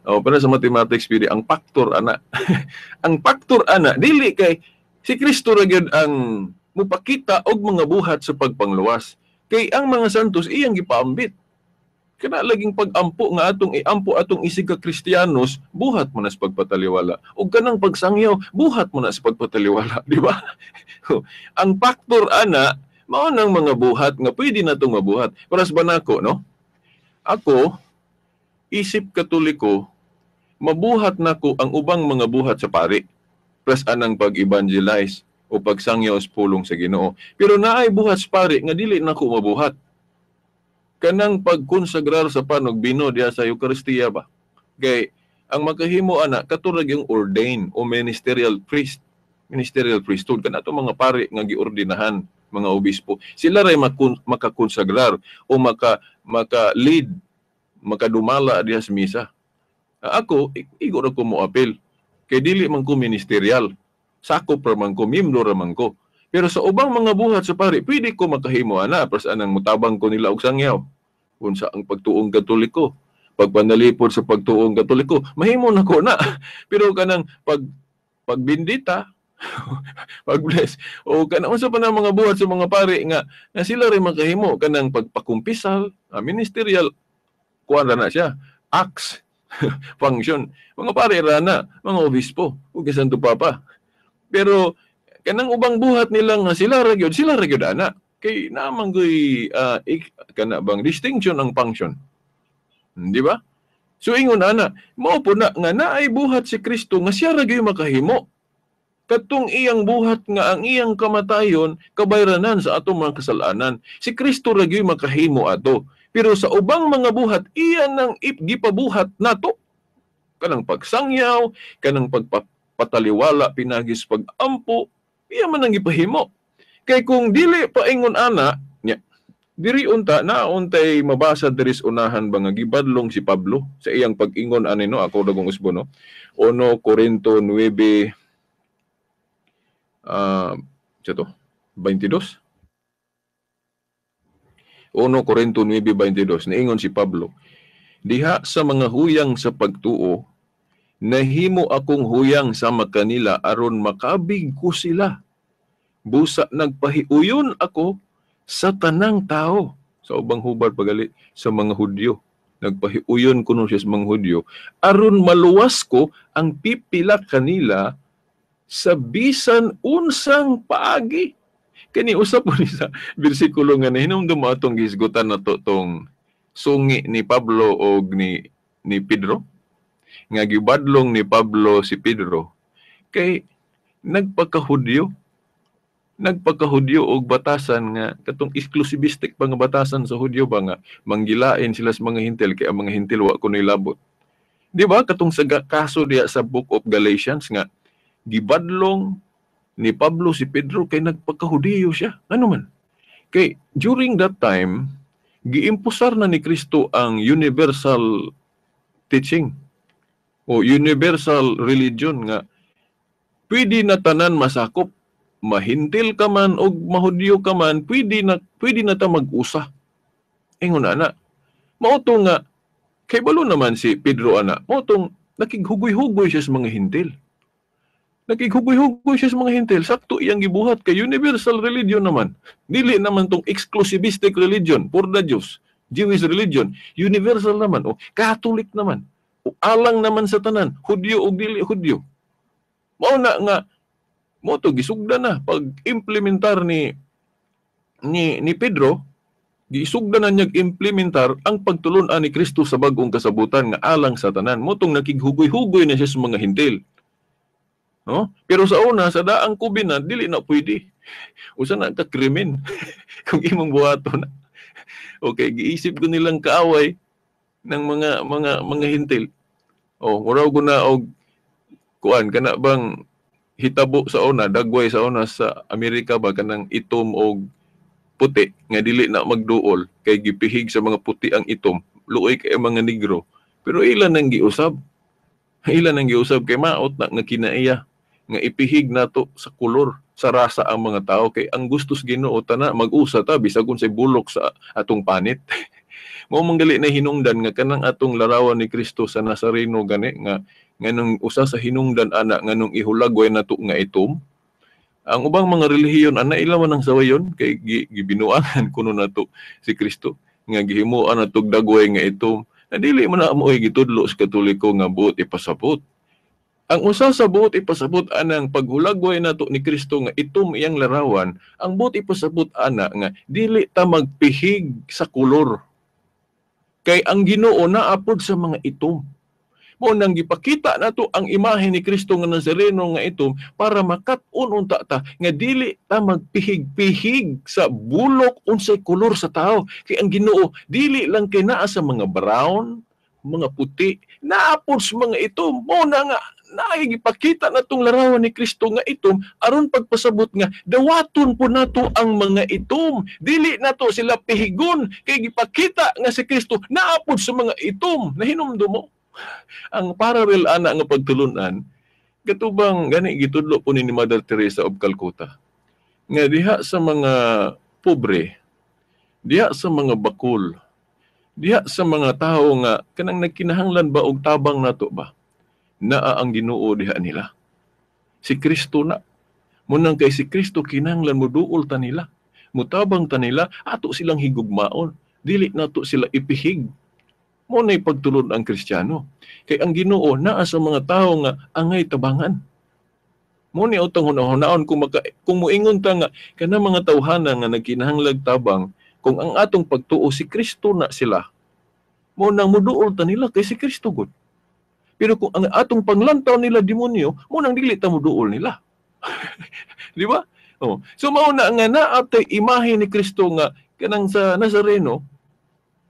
O para sa mathematics pwede ang factor ana. Ang factor ana dili kay si Kristo ra gyud ang mupakita og mga buhat sa pagpangluwas. Kay ang mga santos iyang gipaambit. Kana laging pag-ampo nga atong iampo atong isig ka Kristiyanos, buhat mo na sa pagpataliwala. Og kanang pagsangyaw, buhat mo na sa pagpataliwala, di ba? Ang factor ana mao nang mga buhat nga pwede natong mabuhat. Para sa banako, no? Ako isip Katoliko, mabuhat nako ang ubang mga buhat sa pari. Plus anang pag-evangelize o pagsangyaw sa pulong sa Ginoo. Pero naay buhat sa pari nga dili nako mabuhat. Kanang pagkonsagrar sa pan og bino diha sa Eucharistia ba? Kay ang makahimo ana katurag yung ordained o ministerial priest, ministerial priesthood kana ato mga pari nga giordinahan, mga obispo. Sila ray makakonsagrar o maka-lead, makadumala diha sa misa. Ako igo ra ko moapil. Kay dili man ko ministerial. Sakop ra man ko, miyembro ra man ko. Pero sa ubang mga buhat sa pari, pwede ko makahimo ana, pras anang mutabang ko nila og sangyaw. Unsa ang pagtuong Katoliko, pagpanalipod sa pagtuong Katoliko, mahimo na ko na. Pero kanang pagbindita, pag-bless, o kanang unsa pa na mga buhat sa mga pari nga sila rin makahimo kanang pagpakumpisal, ministerial kuan ra na siya, acts, function. Mga pare ra na, mga obispo, ug Santo Papa. Pero kanang ubang buhat nila nga sila ra gyud ana. Kay naman goy kana bang distinction ang function. Di ba? So ingon ana, mao po na nga naay buhat si Kristo nga siya ra gyud makahimo. Katong iyang buhat nga ang iyang kamatayon kabayranan sa atong mga kasalanan. Si Kristo ra gyud makahimo ato. Pero sa ubang mga buhat iya nang gipabuhat nato. Kanang pagsangyaw, kanang pagpataliwala pinagis pag-ampo, iya man ang gipahimo. Kay kung dili paingon ana, nya, diri unta nauntay mabasa diri sa unahan ba nga gibadlong si Pablo sa iyang pag-ingon ani no, ako dagong usbo no. 1 Corinto 9 ito, 22. 1 Corinto 9:22 niingon si Pablo, diha sa mga huyang sa pagtuo, nahimo akong huyang sama kanila aron makabig ko sila. Busa nagpahiuyon ako Sa tanang tao, sa ubang hubad pagali sa mga Hudyo. Nagpahiuyon kuno siya sa mga Hudyo aron maluwas ko ang pipila kanila sa bisan unsang paagi. Kani usap po ni sa bersikulo nga nahinumdum atong gihisgutan nato tong sungi ni Pablo og ni Pedro, nga gibadlong ni Pablo si Pedro kay nagpakahudyo og batasan nga katong exclusivistic pa nga batasan sa Hudyo ba nga manggilain sila sa mga Hintil kay ang mga Hintil wa kunoy labot. Di ba katong sa kaso diya sa Book of Galatians nga gibadlong ni Pablo si Pedro kay nagpakahudiyo siya. Ano man? Kay during that time giimpusar na ni Kristo ang universal teaching o universal religion nga pwede na tanan masakop, mahintil ka man o mahudyo ka man, pwede na ta mag-usa. Ingon ana. Mao to nga kay balo naman si Pedro ana, mao tong nakighugoy-hugoy siya sa mga hintil. Nakighugoy-hugoy siya sa mga hintil, sakto iyang gibuhat kay universal religion naman. Dili naman tong exclusivistic religion for the Jews, Jewish religion, universal naman o Catholic naman. O alang naman sa tanan, Hudyo o dili Hudyo. Mao na nga mo to gisugda na pag-implementar ni Pedro, gisugda na niya implementar ang pagtulun-an ni Kristo sa bag-ong kasabutan nga alang sa tanan. Mo tong nakighugoy-hugoy na siya sa mga hintil. No? Pero sa una, sa daang covenant, dili na pwede. Usa na ka krimen kung imong buhaton. Okay, giisip ko nilang kaaway ng mga hintil. Oh, muraw ko na og kuan kana bang hitabo sa una, dagway sa una sa Amerika ba kanang itom og puti nga dili na magduol kay gipihig sa mga puti ang itom, luoy kay mga negro. Pero ilan ang giusab? Ilan ang giusab kay maot na nga kinaiya nga ipihig nato sa kolor, sa rasa ang mga tao kay ang gustos Ginoo tana mag-usa ta bisag unsay bulok sa atong panit. Mao man gali na hinungdan nga kanang atong larawan ni Kristo sa Nazareno gani nga nganong usa sa hinungdan ana nganong ihulagway nato nga itom. Ang ubang mga relihiyon ana ila man ang sawayon kay gibinuangan kuno nato si Kristo nga gihimuan natog dagway nga itom. Na dili man na mo'y gitudlo sa Katoliko nga buot ipasabot. Ang usa sa buot ipasabot anang paghulagway nato ni Kristo nga itom iyang larawan, ang buot ipasabot ana nga dili ta magpihig sa kolor. Kay ang Ginoo naapod sa mga itom. Mao nang gipakita nato ang imahe ni Kristo nga Nazareno nga itom para makat-on unta ta nga dili ta magpihig-pihig sa bulok unsay kolor sa tao. Kay ang Ginoo dili lang kay naa sa mga brown, mga puti, naapod sa mga itom. Mao na nga naigipakita natong larawan ni Kristo nga itom aron pagpasabot nga dawaton po nato ang mga itom, dili nato sila pihigon kay gipakita nga si Kristo naapod sa mga itom. Nahinumdum mo ang parallel ana nga pagtulunan katubang gani gitudlo po ni Mother Teresa of Calcutta nga diha sa mga pobre, diha sa mga bakul, diha sa mga tawo nga kanang nagkinahanglan ba og tabang nato ba, naa ang Ginoo diha nila. Si Kristo na. Munang kay si Kristo kinahanglan moduol ta nila, mutabang ta nila, ato silang higugmaon, dili nato sila ipihig. Mo na'y pagtulon ang Kristiyano. Kay ang Ginoo naa sa mga tawo nga angay tabangan. Mo ni utang hunahunahon kung moingon ta nga kana mga tawhana nga nagkinahanglag tabang, kung ang atong pagtuo si Kristo na sila, mo nang moduol ta nila kay si Kristo gud. Pero kung ang atong panglantaw nila demonyo, mo nang dili ta moduol nila. Di ba? Oh. So mao na nga naa tay imahe ni Kristo nga kanang sa Nazareno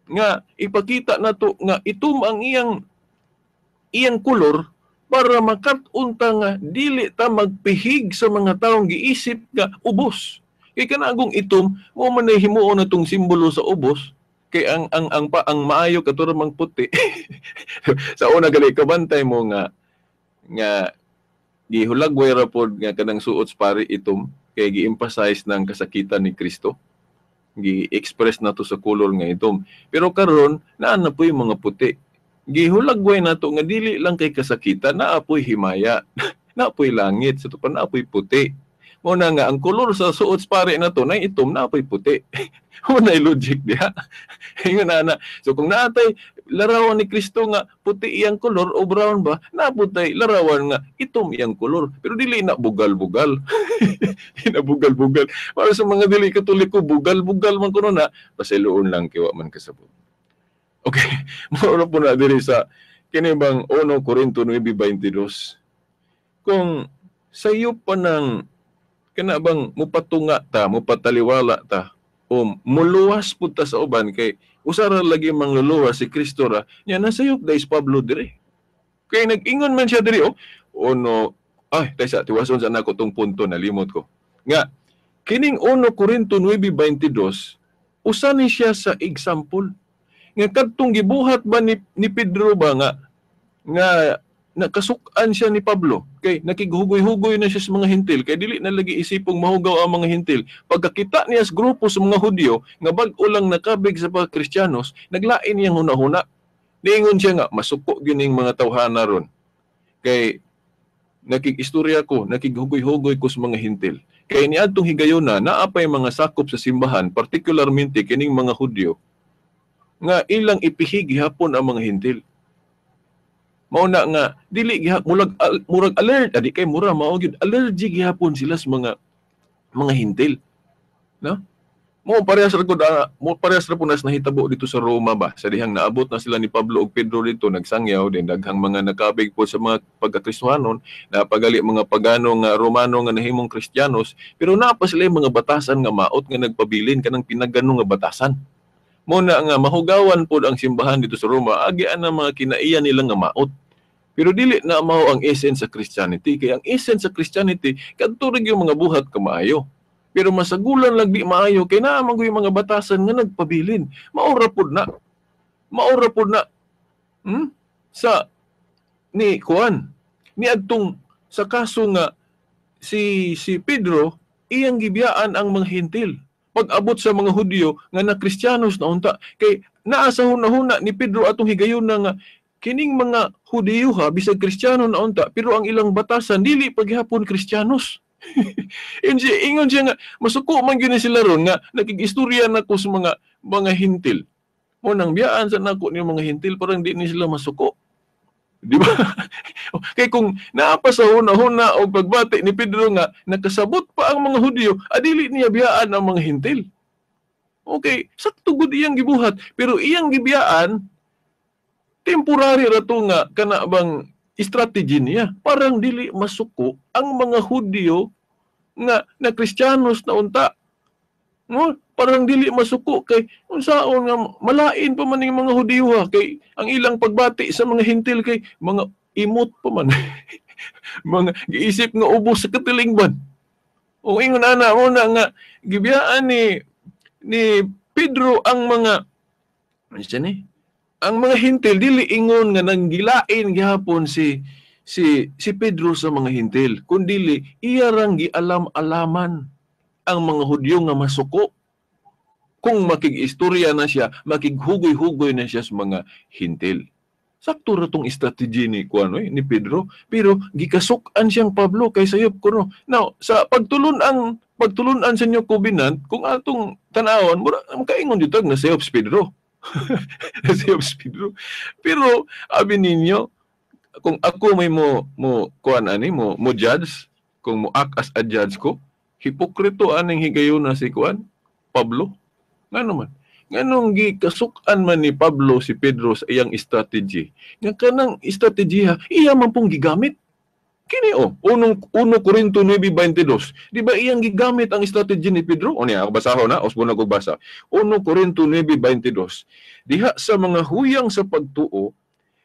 nga ipakita nato nga itom ang iyang kolor para makat-on ta nga dili ta magpihig sa mga taong giisip nga ubos. Kay kanagong itom mo man ay himuon natong simbolo sa ubos. Kay ang maayo katura mang puti. Sa una gali kabantay mo nga gihulagway ra pod nga kanang suot sa pari itom kay gi-emphasize ng kasakitan ni Kristo. Gi-express nato sa kolor nga itom. Pero karon naa na po'y mga puti. Gihulagway nato nga dili lang kay kasakitan, naa po'y himaya, naa po'y langit, sa pa naa po'y puti. Mao na nga ang kolor sa suot sa pare na to nay itom na po'y puti. Mao na logic diha. Ingon na na. So kung naatay larawan ni Kristo nga puti iyang kolor o brown ba, naputay larawan nga itom iyang kolor. Pero dili na bugal-bugal. Dili na bugal-bugal. Para sa mga dili Katoliko, bugal-bugal man kuno na, pasiloon lang kay wa man kasabot. Okay, mao ra po na diri sa kini bang 1 Corinto 9:22. Kung sayo pa ng kana bang mupatunga ta, mupataliwala ta, o muluwas pud ta sa uban kay usara lagi mangluluwas si Kristo ra, nya nasayop dai si Pablo diri. Kay nag-ingon man siya diri, oh, uno, ay, taysa, tiwason sa nako tong punto, nalimot ko. Nga, kining 1 Corinto 9:22, usa ni siya sa example. Nga kadtong gibuhat ba ni Pedro ba nga nakasuk-an siya ni Pablo kay nakighugoy-hugoy na siya sa mga hintil kay dili na lagi isipong mahugaw ang mga hintil. Pagkakita niya sa grupo sa mga Hudyo nga bag-o lang nakabig sa mga Kristiyanos, naglain niyang hunahuna. Niingon siya nga masuko gyud ning mga tawhana ron kay nakig-istorya ko, nakighugoy-hugoy ko sa mga hintil. Kay niadtong higayona naa pay mga sakop sa simbahan, partikularmente kining mga Hudyo nga ilang ipihig gihapon ang mga hintil. Mao na nga dili gihapon murag alert adi kay mura mao gyud allergy gihapon sila sa mga hintil, no? Mo parehas ra gud mo parehas ra po nas nahitabo dito sa Roma ba sa dihang naabot na sila ni Pablo ug Pedro dito, nagsangyaw din daghang mga nakabig po sa mga pagkakristohanon, napagali mga pagano nga Romano nga nahimong Kristiyanos, pero naa pa sila mga batasan nga maot nga nagpabilin kanang pinagano nga batasan. Mo na nga mahugawan pod ang simbahan dito sa Roma, agian ang mga kinaiya nila nga maot. Pero dili na mao ang essence sa Christianity, kay ang essence sa Christianity kadto ra gyud mga buhat kamaayo. Pero masagulan lang di maayo kay naa man gyud mga batasan nga nagpabilin. Mao ra pod na. Mao ra pod na. Sa ni Juan, ni adtong sa kaso nga si Pedro iyang gibiyaan ang mga hintil. Pag-abot sa mga Hudyo nga na Kristiyanos na unta kay naa sa hunahuna ni Pedro atong higayon na nga kining mga Hudiyo ha bisag Kristiyano na unta pero ang ilang batasan dili paghapon Kristiyanos. Ingon siya nga masuko man gyud sila ron nga nakig-istorya nako sa mga hintil. Mo nang biyaan sa nako ni mga hintil parang di ni sila masuko. Di ba? Kay kung naa pa sa huna-huna o pagbati ni Pedro nga nakasabot pa ang mga Hudyo, adili niya biyaan ang mga hintil. Okay, sakto gud iyang gibuhat, pero iyang gibiyaan temporary ra to nga kana bang strategy niya. Parang dili masuko ang mga Hudyo nga na Kristiyanos na unta. No? Parang dili masuko kay unsaon nga malain pa man ning mga Hudiyo ha kay ang ilang pagbati sa mga hintil kay mga imot pa man. Mga giisip nga ubos sa katilingban. O ingon ana mo na nga gibiyaan ni Pedro ang mga ano siya ni? Ang mga hintil dili ingon nga nanggilain gihapon si Pedro sa mga hintil, kundili iya rang gialam-alaman ang mga Hudyo nga masuko. Kung makig-istorya na siya, makighugoy-hugoy na siya sa mga hintil. Sakto ra tong strategy ni kuano ni Pedro, pero gikasuk-an siyang Pablo kay sayop kuno. Now, sa pagtulun-an sa New Covenant, kung atong tan-awon, mura makaingon dito na sayop si Pedro. Nasayop si Pedro. Pero abi ninyo, kung ako may mo kuan ani mo judge, kung mo act as a judge ko, hipokrito aning higayon na si kuan Pablo. Ngano man? Nganong gikasuk-an man ni Pablo si Pedro sa iyang strategy? Nga kanang estrategiya, iya man pong gigamit. Kini o, 1 Corinto 9:22. Di ba iyang gigamit ang strategy ni Pedro? O niya, ako basahon na, usbon ako basa. 1 Corinto 9:22. Diha sa mga huyang sa pagtuo,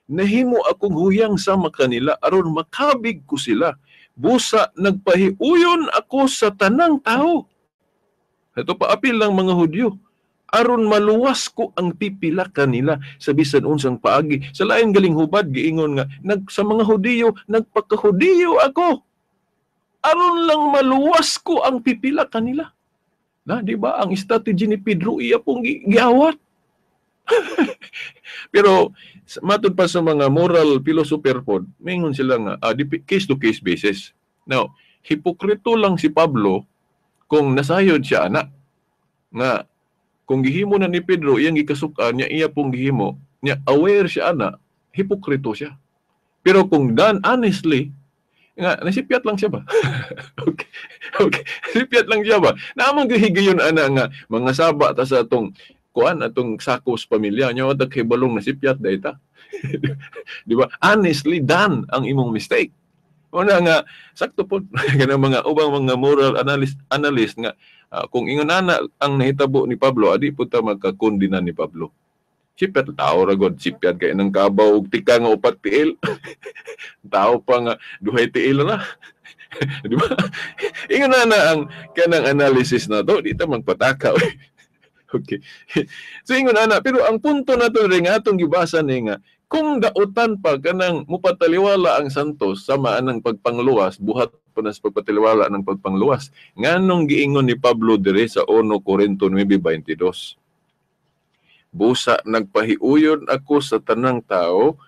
nahimo akong huyang sama kanila aron makabig ko sila. Busa nagpahiuyon ako sa tanang tao. Ito paapil ng mga Hudyo. Aron maluwas ko ang pipila kanila sa bisan unsang paagi. Sa lain galing hubad giingon nga sa mga Hudiyo nagpakahudiyo ako. Aron lang maluwas ko ang pipila kanila. Na, di ba ang strategy ni Pedro iya pong giawat. Pero matud pa sa mga moral philosopher pod, mingon sila nga case to case basis. Now, Hipokrito lang si Pablo kung nasayod siya ana nga kung gihimo na ni Pedro iyang gikasukan niya, iya pong gihimo niya, aware siya ana, hipokrito siya. Pero kung done honestly nga nasipyat lang siya ba? Okay. Nasipyat lang siya ba? Naamang gihigayon ana nga mga saba ta sa atong kuan, atong sakos pamilya nya, wa ta kay balong nasipyat dai ta. Di ba? Honestly done ang imong mistake. Una nga sakto po kanang mga ubang mga moral analyst nga kung ingon ana ang nahitabo ni Pablo, adi pud ta magkakondena ni Pablo. Sipyat tao ra god, sipyat kay nang kabaw og tika nga upat tiil. Tao pa nga duhay tiil na. Di ba? Ingon na ang kanang analysis na to, di ta magpataka. Okay. So ingon ana, pero ang punto nato rin atong gibasa ni nga kung dautan pa kanang mupataliwala ang santos sama anang pagpangluwas, buhat pa na sa pagpataliwala ng pagpangluwas. Nganong giingon ni Pablo dire sa 1 Corinto 9:22? Busa nagpahiuyon ako sa tanang tao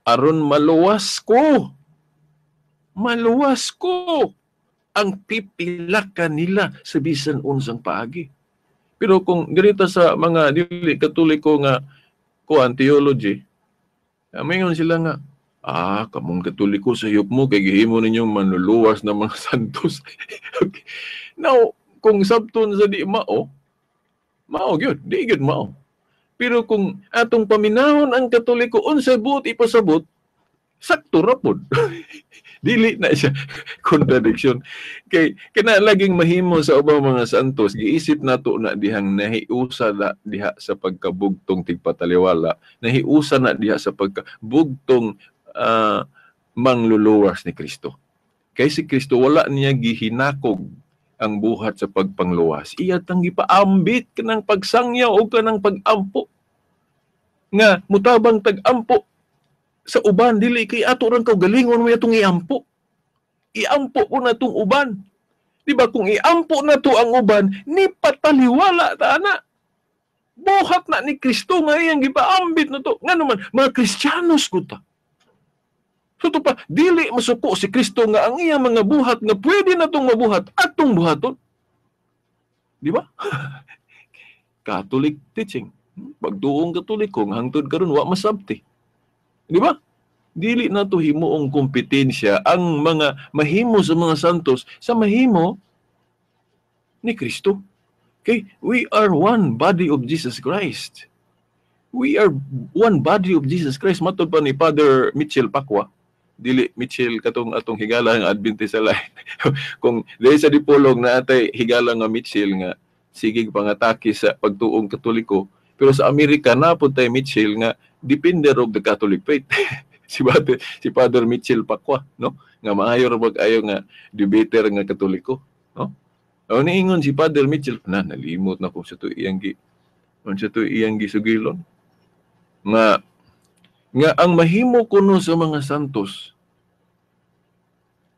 aron maluwas ko. Maluwas ko ang pipila kanila sa bisan unsang paagi. Pero kung ganito sa mga dili Katoliko nga kuan theology, maingon sila nga, kamong Katoliko sa hiyop mo kay gihimo ninyong manluluwas ng mga santos. Okay. Now, kung sabton sa di mao, mao gyud, di gyud mao. Pero kung atong paminahon ang Katoliko unsay buot ipasabot, sakto ra pod. Dili na siya contradiction. Kay kana laging mahimo sa ubang mga santos, giisip nato na dihang nahiusa na diha sa pagkabugtong tigpataliwala, nahiusa na diha sa pagkabugtong mangluluwas ni Kristo. Kay si Kristo wala niya gihinakog ang buhat sa pagpangluwas. Iya tang gipaambit kanang pagsangyaw o kanang pagampo. Nga mutabang tag-ampo sa uban, dili kay ato rang kaugalingon mo atong iampo. Iampo po na itong uban. Di ba kung iampo na to ang uban, ni pataliwala ta ana. Buhat na ni Kristo nga iyang gipaambit na to. Nga naman, mga Kristiyanos ko ta. So to pa, dili masuko si Kristo nga ang iyang mga buhat nga pwede na itong mabuhat, atong buhaton. Di ba? Catholic teaching. Pagtuong Katoliko, hangtod karon wa masabti. Di ba? Dili na to himuong kompetensya ang mga mahimo sa mga santos sa mahimo ni Kristo. Okay? We are one body of Jesus Christ. We are one body of Jesus Christ. Matod pa ni Father Mitchell Pacwa. Dili Mitchell katong atong higala nga Adventist sa line. Kung dili sa Dipolog na atay higala nga Mitchell nga sigig pangatake sa pagtuong Katoliko, pero sa Amerika na pud tay Mitchell nga defender of the Catholic faith. Si Father Mitchell Pacwa, no? Nga maayo ra pag-ayo nga debater nga Katoliko, no? O niingon si Father Mitchell, na nalimot na ko sa to iyang gi unsa to iyang gisugilon. Nga nga ang mahimo kuno sa mga santos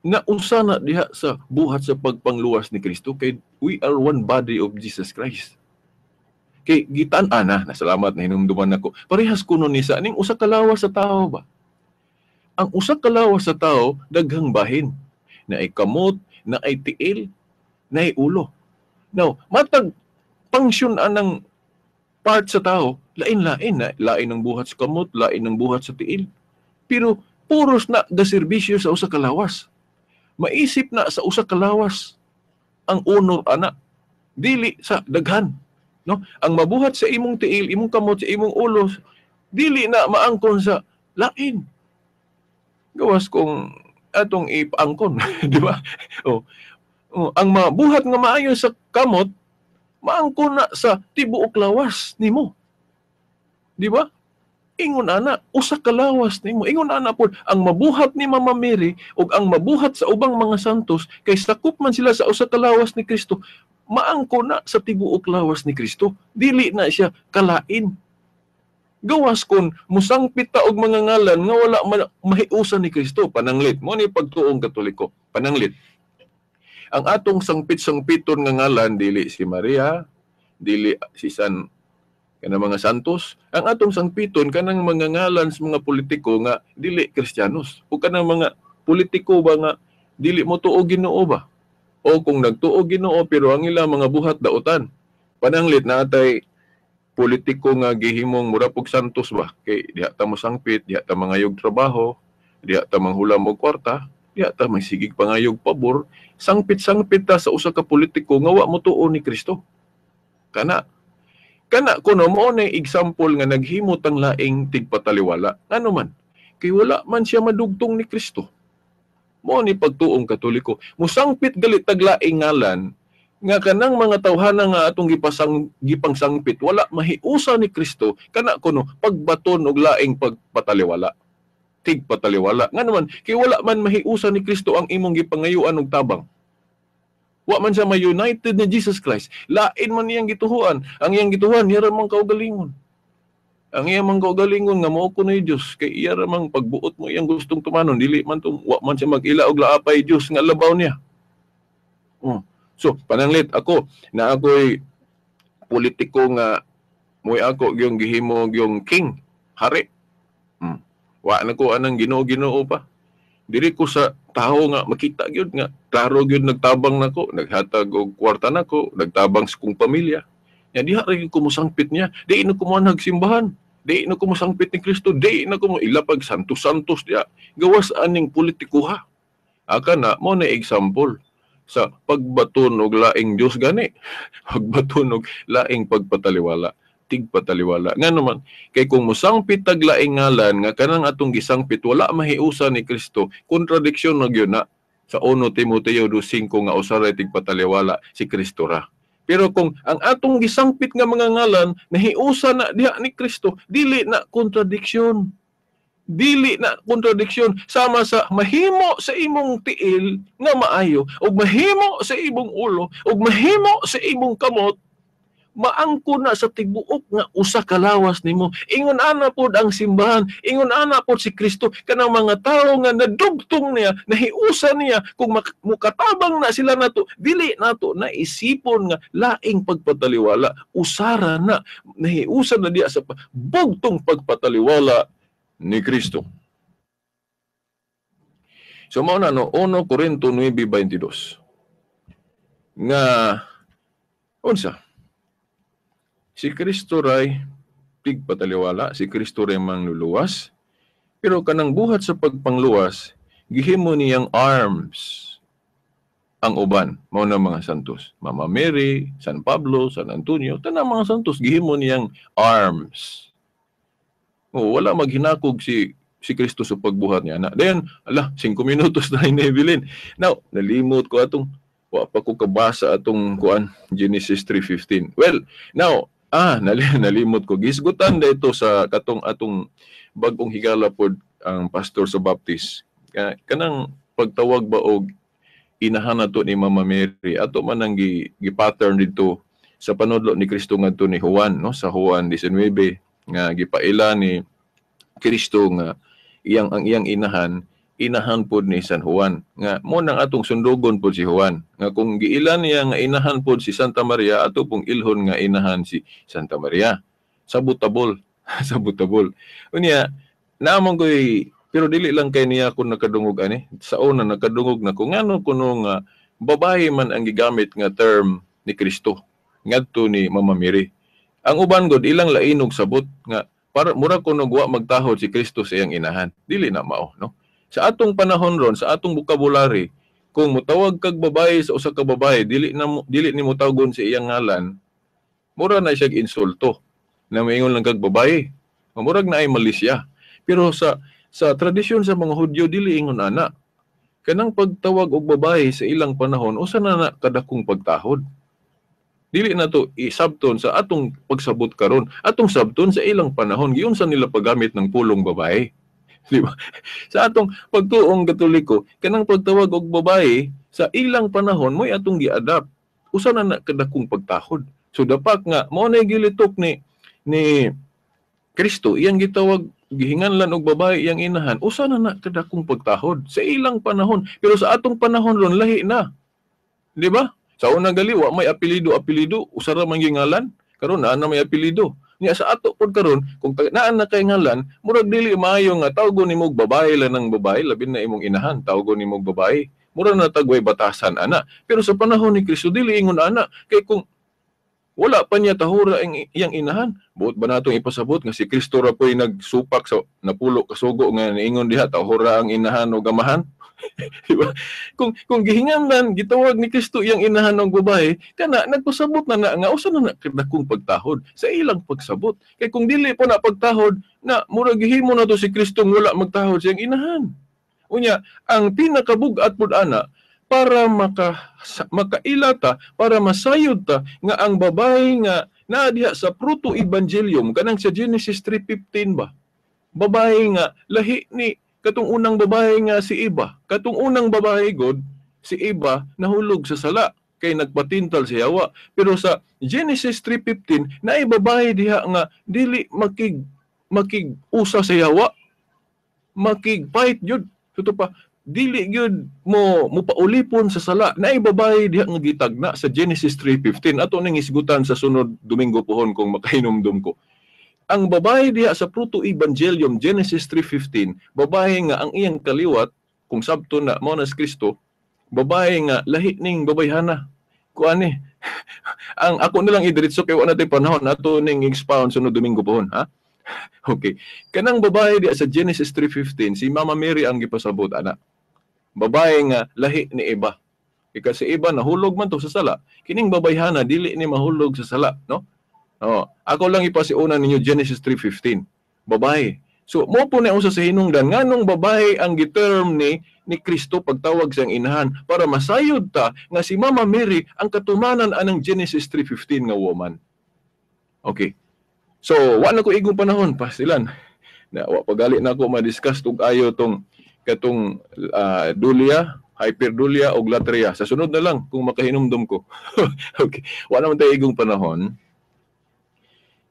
na usa na diha sa buhat sa pagpangluwas ni Kristo, kay we are one body of Jesus Christ. Kay gitan-an na, nasalamat na hinumduman nako. Parehas kuno ni sa ning usa ka lawas sa tao ba? Ang usa ka lawas sa tao daghang bahin, naay kamot, naay tiil, naay ulo. Now, matag function anang part sa tao, lain-lain na, lain ang buhat sa kamot, lain ang buhat sa tiil. Pero puros na gaserbisyo sa usa ka lawas. Maisip na sa usa ka lawas ang honor ana, dili sa daghan. No? Ang mabuhat sa imong tiil, imong kamot, sa imong ulo, dili na maangkon sa lain. Gawas kung atong ipaangkon, di ba? Oh. Oh, ang mabuhat nga maayo sa kamot, maangkon na sa tibuok lawas nimo. Di ba? Ingon ana, usa ka lawas nimo. Ingon ana pod ang mabuhat ni Mama Mary ug ang mabuhat sa ubang mga santos kay sakop man sila sa usa ka lawas ni Kristo, maangko na sa tibuok lawas ni Kristo. Dili na siya kalain. Gawas kon musangpit ta og mga ngalan nga wala mahiusan ni Kristo. Pananglit mo ni pagtuong Katoliko. Pananglit. Ang atong sangpit-sangpiton nga ngalan dili si Maria, dili si San kanang mga santos. Ang atong sangpiton kanang mga ngalan sa mga politiko nga dili Kristiyanos o kanang mga politiko ba nga Dili mo tuo Ginoo ba? O kung nagtuo Ginoo pero ang ilang mga buhat dautan. Pananglit na atay politiko nga gihimong mura pug santos ba? Kay diha ta mosangpit, diha ta mangayog trabaho, diha ta manghulam og kwarta, diha ta magsigig pangayog pabor, sangpit-sangpit ta sa usa ka politiko nga wa motuo ni Kristo. Kana kana kuno mo na example nga naghimo tang laing tigpataliwala. Ngano man? Kay wala man siya madugtong ni Kristo. Mo ni pagtuong Katoliko. Musangpit galit tag laing ngalan nga kanang mga tawhana nga atong gipangsangpit wala mahiusa ni Kristo, kana kuno pagbaton og laing pagpataliwala. Tigpataliwala. Ngano man? Kay wala man mahiusa ni Kristo ang imong gipangayuan og tabang. Wa man siya ma-united ni Jesus Christ. Lain man niyang gituhuan. Ang iyang gituhuan, niya ra man kaugalingon. Ang iyang man kaugalingon nga mao kunoy Dios, kay iya ra mang pagbuot mo iyang gustong tumanon, dili man to, wa man siya mag-ila og laapay Dios nga labaw niya. Oh. So, pananglit ako na ako'y politiko nga mo'y ako gyung gihimo gyung king, hari. Wa na ko anang Ginoo-Ginoo pa. Diri ko sa tawo nga makita gyud nga klaro gyud nagtabang nako, naghatag og kwarta nako, nagtabang sa kong pamilya. Nya diha ra gyud ko mosangpit niya. Di na ko moanhag simbahan, di na ko mosangpit ni Kristo, di na ko mo ilapag santos-santos diha. Gawas aning politikuha. Aka na mo na example sa pagbaton og laing Dios gani. Pagbaton og laing pagpataliwala, tigpataliwala. Ngano man, kay kung mosangpit tag laing ngalan nga kanang atong gisangpit wala mahiusa ni Kristo, kontradiksyon na gyud na sa 1 Timoteo 2:5 nga usaray tigpataliwala si Kristo ra. Pero kung ang atong gisangpit nga mga ngalan nahiusa na diha ni Kristo, dili na kontradiksyon. Dili na kontradiksyon sama sa mahimo sa imong tiil nga maayo ug mahimo sa imong ulo ug mahimo sa imong kamot, maangko na sa tibuok nga usa ka lawas nimo. Ingon ana pod ang simbahan, ingon ana pod si Kristo kanang mga tawo nga nadugtong niya, nahiusa niya, kung mukatabang na sila nato, dili nato na isipon nga laing pagpataliwala, usara na, nahiusa na diya sa bugtong pagpataliwala ni Kristo. So mao na no 1 Corinto 9:22 nga unsa? Si Kristo ray tigpataliwala, si Kristo ray mangluluwas, pero kanang buhat sa pagpangluwas, gihimo niyang arms ang uban, mao na mga santos. Mama Mary, San Pablo, San Antonio, tanang mga santos gihimo niyang arms. O, wala maghinakog si Kristo sa pagbuhat niya. Na, then, ala, 5 minutos na inibilin. Now, nalimot ko atong, wa pa ko kabasa atong kuan, Genesis 3:15. Well, now, nalimot ko. Gisgutan dito sa katong atong bagong higala pod ang pastor sa Baptist. Kanang pagtawag ba og inahan nato ni Mama Mary, ato man ang gi-pattern dito sa panudlo ni Kristo ngadto ni Juan, no, sa Juan 19 nga gipaila ni Kristo nga iyang ang iyang inahan, inahan pod ni San Juan. Nga mo nang atong sundugon pod si Juan. Nga kung giila niya nga inahan pod si Santa Maria, ato pong ilhon nga inahan si Santa Maria. Sabutabol. Sabutabol. Unya, naamon ko'y, pero dili lang kay niya kung nakadungog ani. Sa una nakadungog na kung ngano kuno nga babae man ang gigamit nga term ni Kristo ngadto ni Mama Mary. Ang uban god ilang lainog sabot nga para mura kuno wa magtahod si Kristo sa iyang inahan. Dili na mao, no? Sa atong panahon ron, sa atong vocabulary, kung motawag kag babae sa usa ka babae, dili nimo tawgon sa iyang ngalan, mura na siya insulto. Na moingon lang kag babae, murag na ay malisya. Pero sa tradisyon sa mga Hudyo, dili ingon ana. Kanang pagtawag og babae sa ilang panahon, usa na na kadakong pagtahod. Dili na to isabton sa atong pagsabot karon, atong sabton sa ilang panahon, giunsa nila paggamit ng pulong babae. Di ba? Sa atong pagtuong Katoliko, kanang pagtawag og babae sa ilang panahon mo'y atong gi-adapt. Usa na na kadakong pagtahod. So dapat nga mao na gilitok ni Kristo, iyang gitawag gihinganlan og babae iyang inahan, usa na na kadakong pagtahod sa ilang panahon. Pero sa atong panahon ron lahi na. Di ba? Sa unang gali wa may apelyido, usa ra man gingalan. Karon naa na may apelyido. Nya sa ato pod karon kung naan na kay ngalan, murag dili maayo nga tawgon nimo og babae lang ng babae, labi na imong inahan, tawgon nimo og babae. Mura na tagway batasan ana. Pero sa panahon ni Kristo dili ingon ana kay kung wala pa niya tahura ang iyang inahan, buot ba natong ipasabot nga si Kristo ra po'y nagsupak sa napulo ka sugo nga niingon diha tahura ang inahan o gamahan? Diba? Kung gihinganlan gitawag ni Kristo iyang inahan og babae, kana nagpasabot na na nga usa na na kadakong pagtahod sa ilang pagsabot. Kay kung dili pa na pagtahod na murag gihimo na to si Kristo wala magtahod sa iyang inahan. Unya, ang pinakabug-at pud ana para makaila ta, para masayod ta nga ang babae nga naa diha sa proto-evangelium kanang sa Genesis 3:15 ba. Babae nga lahi ni katong unang babae nga si Eva. Katong unang babae god si Eva nahulog sa sala kay nagpatintal si Hawa. Pero sa Genesis 3:15 naay babae diha nga dili makig-usa sa Hawa, makig-fight jud. Tuto pa dili gyud mo mopaulipon sa sala. Naay babae diha nga gitagna sa Genesis 3:15. Ato ning isgutan sa sunod Domingo pohon kung makahinumdum ko. Ang babae diha sa proto-evangelium Genesis 3:15, babae nga ang iyang kaliwat kung sabto na mao na si Kristo, babae nga lahi ning babayhana. Kuani ang ako na lang idiretso kay wa na tay panahon ato ning expound sunod Domingo pohon, ha? Okay. Kanang babae diha sa Genesis 3:15, si Mama Mary ang gipasabot ana. Babae nga lahi ni Eva. Kay si Eva nahulog man to sa sala, kining babayhana dili ni mahulog sa sala, no? Oh, ako lang ipasiunan ninyo Genesis 3:15. Babae. So mo po na usa sa hinungdan nganong babae ang giterm ni Kristo pagtawag sa iyang inahan para masayod ta nga si Mama Mary ang katumanan anang Genesis 3:15 nga woman. Okay. So wa na ko igong panahon pasilan. Na wa pagali na ako ma-discuss tug ayo tong katong dulia, hyperdulia og latria. Sa sunod na lang kung makahinumdum ko. Okay. Wa naman tayo igong panahon.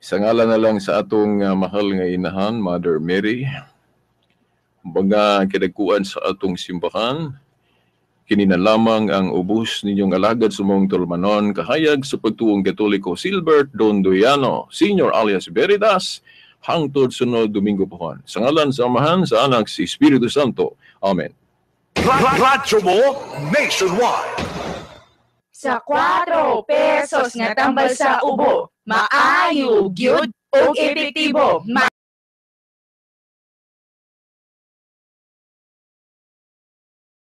Sa ngalan na lang sa atong mahal nga inahan, Mother Mary, mga kidagkuan sa atong simbahan, kini na lamang ang ubos ninyong alagad sa mong tulumanon, kahayag sa pagtuong Katoliko, Silbert Dondoyano, Senior alias Veritas, hangtod sunod Domingo pohon. Sa ngalan sa Amahan, sa Anak, sa Espiritu Santo. Amen. Radyo mo nationwide. Sa 4 pesos nga tambal sa ubo, maayo gyud og epektibo.